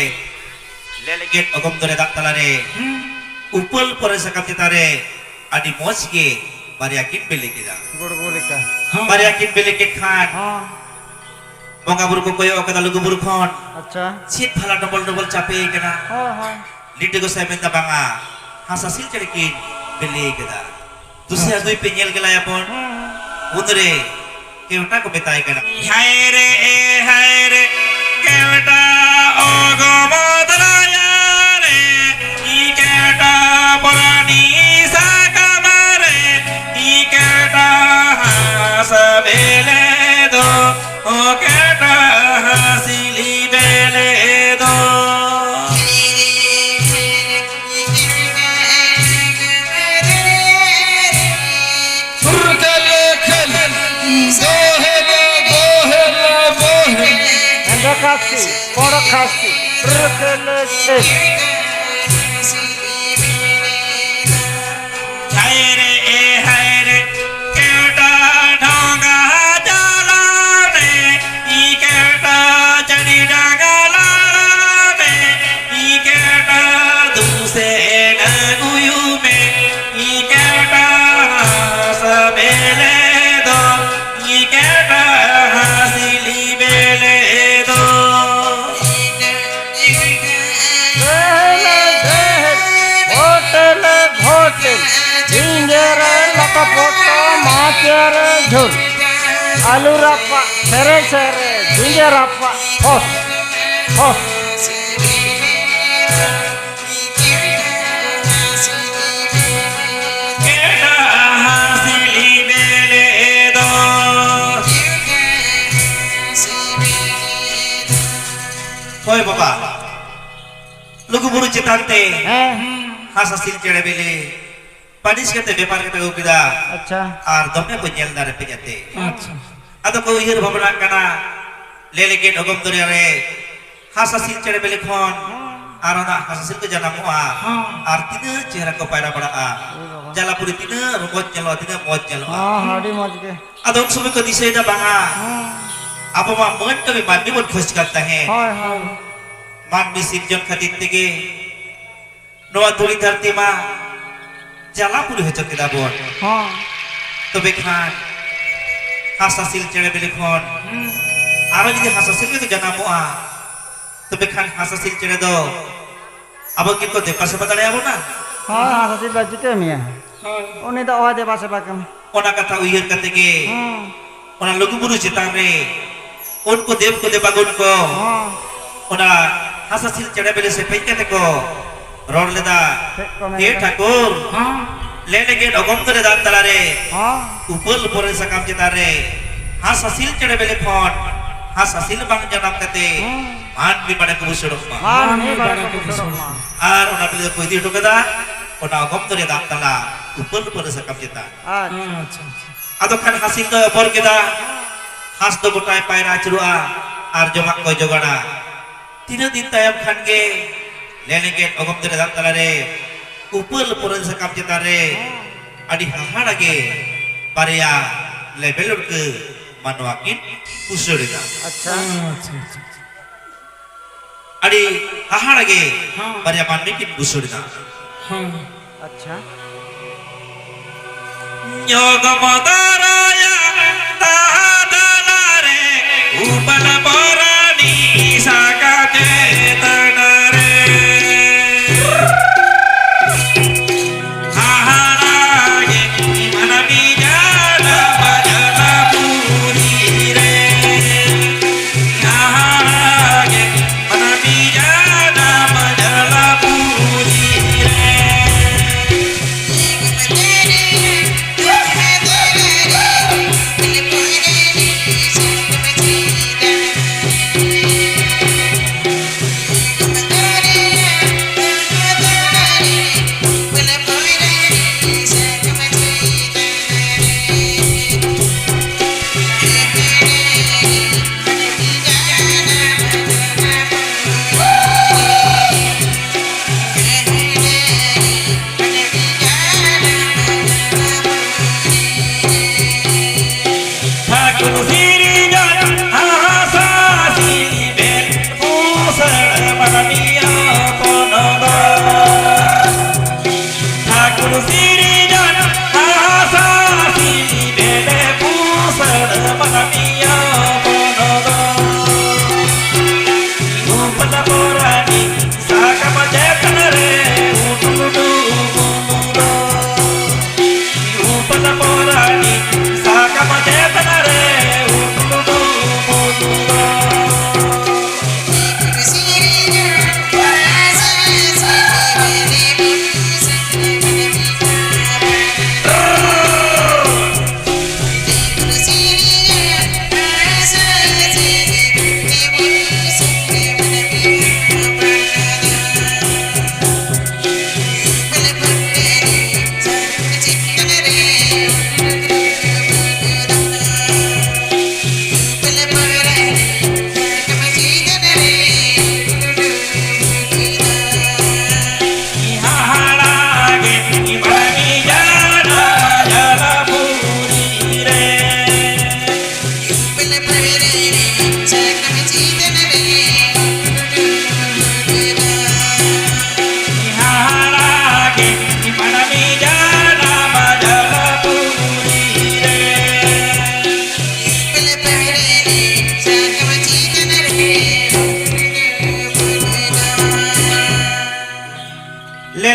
ᱞᱮ ᱞᱮᱸᱜᱮᱫ ᱚᱜᱚᱢ ᱫᱟᱨᱮ ᱫᱟᱜ ᱛᱟᱞᱟᱨᱮ ᱦᱩᱸ᱾ ᱩᱯᱟᱹᱞ ᱯᱚᱨᱮ ᱥᱟᱠᱟᱢ ᱪᱮᱛᱟᱱ ᱨᱮ ᱟᱹᱰᱤ ᱢᱚᱡᱽ ᱜᱮ ᱵᱟᱨᱭᱟ ᱠᱤᱱ ᱵᱤᱞᱤ ᱠᱮᱫᱟ᱾ ᱜᱩᱲᱜᱩ ᱞᱮᱠᱟ᱾ ᱵᱟᱨᱭᱟ ᱠᱤᱱ ᱵᱤᱞᱤ ᱠᱮᱫ ᱠᱷᱟᱱ ᱦᱚᱸ᱾ ᱵᱚᱸᱜᱟ ᱵᱩᱨᱩ ᱠᱚ ᱠᱚᱭᱚᱜ ᱟᱠᱟᱫᱟ ᱞᱩᱜᱩ ᱵᱩᱨᱩ ᱠᱷᱚᱱ᱾ ᱟᱪᱪᱷᱟ᱾ ᱪᱮᱫ ᱵᱷᱟᱞᱟ ᱰᱚᱵᱚᱞ ᱰᱚᱵᱚᱞ ᱪᱟᱯᱮ ᱟᱠᱟᱱᱟ? ᱦᱳᱭ, ᱦᱳᱭ᱾ ᱞᱤᱴᱟᱹ ᱜᱚᱸᱥᱟᱭ ᱢᱮᱱᱫᱟ, "ᱵᱟᱝᱟ, ᱦᱟᱸᱥ ᱦᱟᱸᱥᱤᱞ ᱪᱮᱬᱮ ᱠᱤᱱ ᱵᱤᱞᱤ ᱠᱮᱫᱟ᱾ ᱫᱩᱥᱮ ᱟᱪᱪᱷᱟ᱾ ᱟᱹᱫᱩᱭ ᱯᱮ, ᱧᱮᱞ ᱜᱮᱞᱟᱭᱟᱵᱚᱱ᱾" ᱦᱩᱸ, ᱦᱩᱸ᱾ ᱩᱱᱨᱮ ᱠᱮᱣᱴᱟ ᱠᱚ ᱢᱮᱛᱟᱭ ᱠᱟᱱᱟ, "ᱦᱟᱭ ᱨᱮ, ᱮ ᱦᱟᱭ ᱨᱮ, ᱠᱮᱣᱴᱟ ᱚᱜᱚᱢ ᱫᱟᱨᱟᱭᱟ ᱨᱮ, ᱤ ᱠᱮᱣᱴᱟ ᱯᱚᱨᱟᱱᱤ ᱥᱟᱠᱟᱢ ᱨᱮ, ᱤ ᱠᱮᱣᱴᱟ ᱦᱟᱸᱥ ᱵᱮᱞᱮ ᱫᱚ, ᱚ ᱠᱮᱣᱴᱟ ᱦᱟᱸᱥᱤᱞᱤ ᱵᱮᱞᱮ ᱫᱚ᱾" ᱯᱩᱨᱠᱟᱹᱞ ᱠᱷᱮᱞ, ᱫᱚᱦᱮᱞ, ᱫᱚᱦᱮᱞ, ᱫᱚᱦᱮᱞ᱾ ᱦᱮᱸᱫᱮ ᱠᱷᱟᱹᱥᱤ, ᱯᱩᱸᱰ ᱠᱷᱟᱹᱥᱤ, ᱯᱩᱨᱠᱟᱹᱞ ᱠᱷᱮᱞ᱾ ᱦᱟᱭ ᱨᱮ, ᱮ ᱦᱟᱭ ᱨᱮ, ᱠᱮᱣᱴᱟ ᱰᱷᱚᱸᱜᱟ ᱪᱟᱞᱟᱣ ᱨᱮ, ᱤ ᱠᱮᱣᱴᱟ ᱪᱟᱹᱰᱤ ᱰᱟᱸᱜᱟ ᱞᱟᱲᱟᱣ ᱨᱮ, ᱤ ᱠᱮᱣᱴᱟ ᱫᱩᱥᱮ ᱟᱹᱜᱩᱭᱩ ᱢᱮ, ᱤ ᱠᱮᱣᱴᱟ ᱦᱟᱸᱥ ᱵᱮᱞᱮ ᱫᱚ, ᱤ ᱠᱮᱣᱴᱟ ᱦᱟᱸᱥᱤᱞᱤ ᱥᱮᱨᱮ ᱡᱷᱩᱨ, ᱟᱹᱞᱩ ᱨᱟᱯᱟᱜ, ᱥᱮᱨᱮ ᱥᱮᱨᱮ, ᱡᱷᱤᱸᱜᱟᱹ ᱨᱟᱯᱟᱜ, ᱦᱚᱥ, ᱦᱚᱥ᱾ ᱦᱳᱭ ᱵᱟᱵᱟ, ᱞᱩᱜᱩ ᱵᱩᱨᱩ ᱪᱮᱛᱟᱱ ᱛᱮ ᱦᱮᱸ᱾ ᱦᱟᱸᱥ ᱦᱟᱸᱥᱤᱞ ᱪᱮᱬᱮ ᱵᱮᱞᱮ ᱯᱟᱹᱱᱤᱡ ᱠᱟᱛᱮ ᱵᱮᱯᱟᱨ ᱠᱟᱛᱮ ᱟᱹᱜᱩ ᱠᱮᱫᱟ᱾ ᱟᱪᱪᱷᱟ᱾ ᱟᱨ ᱫᱚᱢᱮ ᱠᱚ ᱧᱮᱞ ᱫᱟ ᱨᱮᱯᱮᱡ ᱟᱛᱮ᱾ ᱟᱪᱪᱷᱟ᱾ ᱟᱫᱚ ᱠᱚ ᱩᱭᱦᱟᱹᱨ ᱵᱷᱟᱵᱽᱱᱟᱜ ᱠᱟᱱᱟ, ᱞᱮ ᱞᱮᱸᱜᱮᱫ ᱚᱜᱚᱢ ᱫᱚᱨᱭᱟ ᱨᱮ ᱦᱟᱸᱥ ᱦᱟᱸᱥᱤᱞ ᱪᱮᱬᱮ ᱵᱮᱞᱮ ᱠᱷᱚᱱ ᱦᱮᱸ᱾ ᱟᱨᱚ ᱱᱟᱜ ᱦᱟᱸᱥ ᱦᱟᱸᱥᱤᱞ ᱠᱚ ᱡᱟᱱᱟᱢᱚᱜᱼᱟ᱾ ᱦᱮᱸ᱾ ᱟᱨ ᱛᱤᱱᱟᱹᱜ ᱪᱮᱦᱨᱟ ᱠᱚ ᱯᱟᱭᱨᱟ ᱵᱟᱲᱟᱜᱼᱟ᱾ ᱮ ᱵᱟᱵᱟ᱾ ᱡᱟᱞᱟᱯᱩᱨᱤ ᱛᱤᱱᱟᱹᱜ ᱨᱚᱢᱚᱡᱽ ᱧᱮᱞᱚᱜᱼᱟ, ᱛᱤᱱᱟᱹᱜ ᱢᱚᱡᱽ ᱧᱮᱞᱚᱜᱼᱟ᱾ ᱦᱮᱸ, ᱟᱹᱰᱤ ᱢᱚᱡᱽ ᱜᱮ᱾ ᱟᱫᱚ ᱩᱱ ᱥᱚᱢᱚᱭ ᱠᱚ ᱫᱤᱥᱟᱹᱭᱮᱫᱟ, ᱵᱟᱝᱟ, ᱦᱮᱸ᱾ ᱟᱵᱚ ᱢᱟ ᱢᱟᱹᱱ ᱠᱟᱹᱢᱤ ᱢᱟᱹᱱᱢᱤ ᱵᱚᱱ ᱠᱷᱚᱡᱽ ᱠᱟᱱ ᱛᱟᱦᱮᱸᱫ᱾ ᱦᱳᱭ, ᱦᱳᱭ᱾ ᱢᱟᱹᱱᱢᱤ ᱥᱤᱨᱡᱚᱱ ᱠᱷᱟᱹᱛᱤᱨ ᱛᱮᱜᱮ ᱱᱚᱣᱟ ᱫᱷᱩᱲᱤ ᱫᱷᱟᱹᱨᱛᱤ ᱢᱟ ᱡᱟᱞᱟᱯᱩᱨᱤ ᱦᱚᱪᱚ ᱠᱮᱫᱟ ᱵᱚᱱ᱾ ᱦᱚᱸ᱾ ᱛᱚᱵᱮ ᱠᱷᱟᱱ ᱦᱟᱸᱥ ᱦᱟᱸᱥᱤᱞ ᱪᱮᱬᱮ ᱵᱤᱞᱤ ᱠᱷᱚᱱ ᱦᱩᱸ᱾ ᱟᱨᱚ ᱡᱩᱫᱤ ᱦᱟᱸᱥ ᱦᱟᱸᱥᱤᱞ ᱜᱮᱠᱚ ᱡᱟᱱᱟᱢᱚᱜᱼᱟ, ᱛᱚᱵᱮ ᱠᱷᱟᱱ ᱦᱟᱸᱥ ᱦᱟᱸᱥᱤᱞ ᱪᱮᱬᱮ ᱫᱚ ᱟᱵᱚ ᱜᱮᱠᱚ ᱫᱮᱵᱟ ᱥᱮᱵᱟ ᱫᱟᱲᱮᱭᱟᱵᱚᱱᱟ? ᱦᱚᱸ, ᱦᱟᱸᱥ ᱦᱟᱸᱥᱤᱞ ᱫᱚ ᱪᱤᱠᱟᱹ ᱢᱮᱭᱟ? ᱦᱳᱭ᱾ ᱩᱱᱤ ᱫᱚ ᱚᱦᱚᱭ ᱫᱮᱵᱟ ᱥᱮᱵᱟ ᱠᱮᱢᱟ᱾ ᱚᱱᱟ ᱠᱟᱛᱷᱟ ᱩᱭᱦᱟᱹᱨ ᱠᱟᱛᱮ ᱜᱮ ᱦᱩᱸ᱾ ᱚᱱᱟ ᱞᱩᱜᱩ ᱵᱩᱨᱩ ᱪᱮᱛᱟᱱ ᱨᱮ ᱩᱱᱠᱩ ᱫᱮᱵ ᱠᱚ ᱫᱮᱵᱟᱜᱩᱱ ᱠᱚ ᱦᱚᱸ᱾ ᱚᱱᱟ ᱦᱟᱸᱥ ᱦᱟᱸᱥᱤᱞ ᱪᱮᱬᱮ ᱵᱮᱞᱮ ᱥᱮᱯᱮᱧ ᱠᱟᱛᱮ ᱠᱚ ᱨᱚᱲ ᱞᱮᱫᱟ, ᱪᱮᱫ ᱠᱚ ᱢᱮᱱ ᱦᱮ ᱞᱮᱫᱟ? ᱴᱷᱟᱹᱠᱩᱨ, ᱦᱚᱸ᱾ ᱞᱮ ᱞᱮᱸᱜᱮᱫ ᱚᱜᱚᱢ ᱫᱚᱨᱭᱟ ᱫᱟᱜ ᱛᱟᱞᱟᱨᱮ ᱦᱚᱸ᱾ ᱩᱯᱟᱹᱞ ᱯᱚᱨᱮ ᱥᱟᱠᱟᱢ ᱪᱮᱛᱟᱱ ᱨᱮ ᱦᱟᱸᱥ ᱦᱟᱸᱥᱤᱞ ᱪᱮᱬᱮ ᱵᱮᱞᱮ ᱠᱷᱚᱱ ᱦᱟᱸᱥ ᱦᱟᱸᱥᱤᱞ ᱵᱟᱝ ᱡᱟᱱᱟᱢ ᱠᱟᱛᱮ ᱦᱚᱸ᱾ ᱢᱟᱹᱱᱢᱤ ᱵᱟᱲᱮ ᱠᱚ ᱵᱩᱥᱟᱹᱲᱚᱜ ᱢᱟ᱾ ᱢᱟᱹᱱᱢᱤ ᱵᱟᱲᱮ ᱠᱚ ᱵᱩᱥᱟᱹᱲᱚᱜ ᱢᱟ᱾ ᱟᱨ ᱚᱱᱟ ᱵᱮᱞᱮ ᱫᱚᱠᱚ ᱤᱫᱤ ᱦᱚᱴᱚ ᱠᱟᱫᱟ ᱚᱱᱟ ᱚᱜᱚᱢ ᱫᱚᱨᱭᱟ ᱫᱟᱜ ᱛᱟᱞᱟ ᱩᱯᱟᱹᱞ ᱯᱚᱨᱮ ᱥᱟᱠᱟᱢ ᱪᱮᱛᱟᱱ᱾ ᱟᱪᱪᱷᱟ᱾ ᱟᱪᱪᱷᱟ, ᱟᱪᱪᱷᱟ᱾ ᱟᱫᱚ ᱠᱷᱟᱱ ᱦᱟᱸᱥᱤᱞ ᱫᱚᱭ ᱚᱯᱚᱨ ᱠᱮᱫᱟ, ᱦᱟᱸᱥ ᱫᱚ ᱜᱚᱴᱟᱭ ᱯᱟᱭᱨᱟ ᱟᱹᱪᱩᱨᱚᱜᱼᱟ ᱟᱨ ᱡᱚᱢᱟᱜ ᱠᱚᱭ ᱡᱚᱜᱟᱲᱟ᱾ ᱛᱤᱱᱟᱹᱜ ᱫᱤᱱ ᱛᱟᱭᱚᱢ ᱠᱷᱟᱱ ᱜᱮ ᱞᱮ ᱞᱮᱸᱜᱮᱫ ᱚᱜᱚᱢ ᱫᱚᱨᱭᱟ ᱫᱟᱜ ᱛᱟᱞᱟᱨᱮ ᱩᱯᱟᱹᱞ ᱯᱚᱨᱮ ᱥᱟᱠᱟᱢ ᱪᱮᱛᱟᱱ ᱨᱮ ᱟᱹᱰᱤ ᱦᱟᱦᱟᱲᱟ ᱜᱮ ᱵᱟᱨᱭᱟ ᱞᱮᱵᱮᱞ ᱩᱰᱠᱟᱹ ᱢᱟᱱᱣᱟ ᱠᱤᱱ ᱩᱥᱟᱹᱲ ᱮᱱᱟ᱾ ᱟᱪᱪᱷᱟ᱾ ᱟᱪᱪᱷᱟ, ᱟᱪᱪᱷᱟ, ᱟᱪᱪᱷᱟ᱾ ᱟᱹᱰᱤ ᱦᱟᱦᱟᱲᱟ ᱜᱮ ᱦᱚᱸ᱾ ᱵᱟᱨᱭᱟ ᱢᱟᱹᱱᱢᱤ ᱠᱤᱱ ᱵᱩᱥᱟᱹᱲ ᱮᱱᱟ᱾ ᱦᱚᱸ᱾ ᱟᱪᱪᱷᱟ᱾ ᱧᱚᱜ ᱢᱚᱫᱚᱨᱟᱭᱟ ᱛᱟᱫᱟᱞᱟᱨᱮ ᱩᱯᱟᱞ ᱯᱚᱨᱟᱱᱤ ᱥᱟᱠᱟᱢ ᱪᱮᱛᱟᱱ ᱨᱮ᱾ ᱦᱟᱦᱟᱲᱟ ᱜᱮ ᱢᱟᱹᱱᱢᱤ ᱡᱟᱱᱟᱢ᱾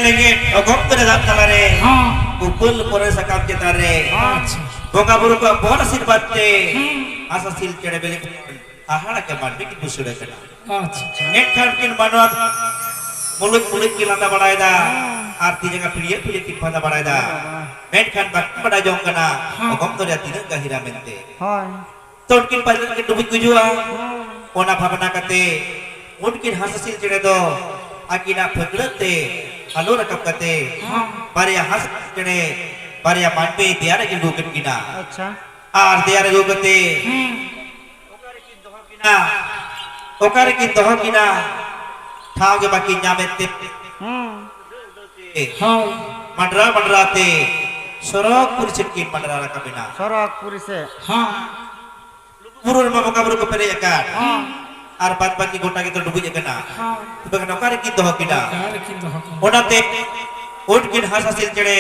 ᱞᱮᱸᱜᱮᱫ ᱚᱜᱚᱢ ᱛᱚᱨᱮ ᱫᱟᱜ ᱛᱟᱞᱟᱨᱮ, ᱦᱚᱸ᱾ ᱩᱯᱟᱹᱞ ᱯᱚᱨᱮ ᱥᱟᱠᱟᱢ ᱪᱮᱛᱟᱱ ᱨᱮ, ᱟᱪᱪᱷᱟ᱾ ᱵᱚᱸᱜᱟ ᱵᱩᱨᱩ ᱠᱚᱣᱟᱜ ᱵᱚᱨ ᱟᱥᱤᱨᱵᱟᱫᱽ ᱛᱮ, ᱦᱩᱸ᱾ ᱦᱟᱸᱥ ᱦᱟᱸᱥᱤᱞ ᱪᱮᱬᱮ ᱵᱮᱞᱮ ᱦᱟᱦᱟᱲᱟ ᱜᱮ ᱢᱟᱹᱱᱢᱤ ᱠᱤᱱ ᱵᱩᱥᱟᱹᱲ ᱟᱠᱟᱱᱟ᱾ ᱟᱪᱪᱷᱟ᱾ ᱢᱮᱱᱠᱷᱟᱱ ᱠᱤᱱ ᱢᱟᱱᱣᱟ ᱢᱩᱞᱩᱡ ᱢᱩᱞᱩᱡ ᱠᱤᱱ ᱞᱟᱸᱫᱟ ᱵᱟᱲᱟᱭᱮᱫᱟ, ᱦᱮᱸ᱾ ᱟᱨ ᱛᱤ ᱡᱟᱸᱜᱟ ᱯᱤᱲᱤᱭᱟᱹ ᱯᱤᱲᱤᱭᱟᱹ ᱠᱤᱱ ᱯᱷᱟᱸᱫᱟ ᱵᱟᱲᱟᱭᱮᱫᱟ᱾ ᱦᱮᱸ᱾ ᱢᱮᱱᱠᱷᱟᱱ ᱵᱟᱠᱤᱱ ᱵᱟᱰᱟᱭ ᱡᱚᱝ ᱠᱟᱱᱟ, ᱦᱮᱸ᱾ ᱚᱜᱚᱢ ᱫᱚᱨᱭᱟ ᱛᱤᱱᱟᱹᱜ ᱜᱟᱹᱦᱤᱨᱟ ᱢᱮᱱᱛᱮ᱾ ᱦᱳᱭ᱾ ᱛᱚ ᱩᱱᱠᱤᱱ ᱯᱟᱞᱮᱱ ᱠᱤᱱ ᱰᱩᱵᱩᱡ ᱜᱩᱡᱩᱜᱼᱟ᱾ ᱦᱮᱸ᱾ ᱚᱱᱟ ᱵᱷᱟᱵᱽᱱᱟ ᱠᱟᱛᱮ ᱩᱱᱠᱤᱱ ᱦᱟᱸᱥ ᱦᱟᱸᱥᱤᱞ ᱪᱮᱬᱮ ᱫᱚ ᱟᱹᱠᱤᱱᱟᱜ ᱯᱷᱟᱹᱠᱲᱟᱹᱜ ᱛᱮ ᱟᱞᱚ ᱨᱟᱠᱟᱵ ᱠᱟᱛᱮ, ᱦᱮᱸ᱾ ᱵᱟᱨᱭᱟ ᱦᱟᱸᱥ ᱦᱟᱸᱥᱤᱞ ᱪᱮᱬᱮ ᱵᱟᱨᱭᱟ ᱢᱟᱹᱱᱢᱤ ᱫᱮᱭᱟ ᱨᱮᱠᱤᱱ ᱟᱹᱜᱩ ᱠᱮᱫ ᱠᱤᱱᱟ᱾ ᱟᱪᱪᱷᱟ᱾ ᱟᱨ ᱫᱮᱭᱟ ᱨᱮ ᱟᱹᱜᱩ ᱠᱟᱛᱮ, ᱦᱩᱸ᱾ ᱚᱠᱟ ᱨᱮᱠᱤᱱ ᱫᱚᱦᱚ ᱠᱤᱱᱟ, ᱚᱠᱟ ᱨᱮᱠᱤᱱ ᱫᱚᱦᱚ ᱠᱤᱱᱟ, ᱴᱷᱟᱶ ᱜᱮ ᱵᱟᱹᱠᱤᱱ ᱧᱟᱢᱮᱫ ᱛᱮ, ᱦᱩᱸ᱾ ᱦᱳᱭ᱾ ᱢᱟᱰᱨᱟ ᱢᱟᱰᱨᱟ ᱛᱮ ᱥᱚᱨᱚᱜᱽᱯᱩᱨᱤ ᱥᱮᱫ ᱠᱤᱱ ᱢᱟᱰᱨᱟ ᱨᱟᱠᱟᱵ ᱮᱱᱟ᱾ ᱥᱚᱨᱚᱜᱽᱯᱩᱨᱤ ᱥᱮᱫ᱾ ᱦᱚᱸ᱾ ᱵᱩᱨᱩ ᱨᱮᱢᱟ ᱵᱚᱸᱜᱟ ᱵᱩᱨᱩ ᱠᱚ ᱯᱮᱨᱮᱡ ᱟᱠᱟᱫ᱾ ᱦᱚᱸ᱾ ᱟᱨ ᱵᱟᱫ ᱵᱟᱹᱠᱤ ᱜᱚᱴᱟ ᱜᱮᱛᱚ ᱰᱩᱵᱩᱡ ᱟᱠᱟᱱᱟ᱾ ᱦᱚᱸ᱾ ᱛᱚᱵᱮ ᱠᱷᱟᱱ ᱚᱠᱟ ᱨᱮᱠᱤᱱ ᱫᱚᱦᱚ ᱠᱤᱱᱟ? ᱚᱠᱟ ᱨᱮᱠᱤᱱ ᱫᱚᱦᱚ ᱠᱤᱱᱟ? ᱚᱱᱟᱛᱮ ᱩᱱᱠᱤᱱ ᱦᱟᱸᱥ ᱦᱟᱸᱥᱤᱞ ᱪᱮᱬᱮ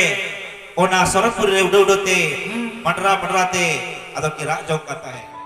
ᱚᱱᱟ ᱥᱚᱨᱚᱜᱽᱯᱩᱨᱤ ᱨᱮ ᱩᱰᱟᱹᱣ ᱩᱰᱟᱹᱣ ᱛᱮ, ᱦᱩᱸ᱾ ᱢᱟᱰᱨᱟ ᱢᱟᱰᱨᱟ ᱛᱮ ᱟᱫᱚ ᱠᱤᱱ ᱨᱟᱜ ᱡᱚᱝ ᱠᱟᱱ ᱛᱟᱦᱮᱸᱫ᱾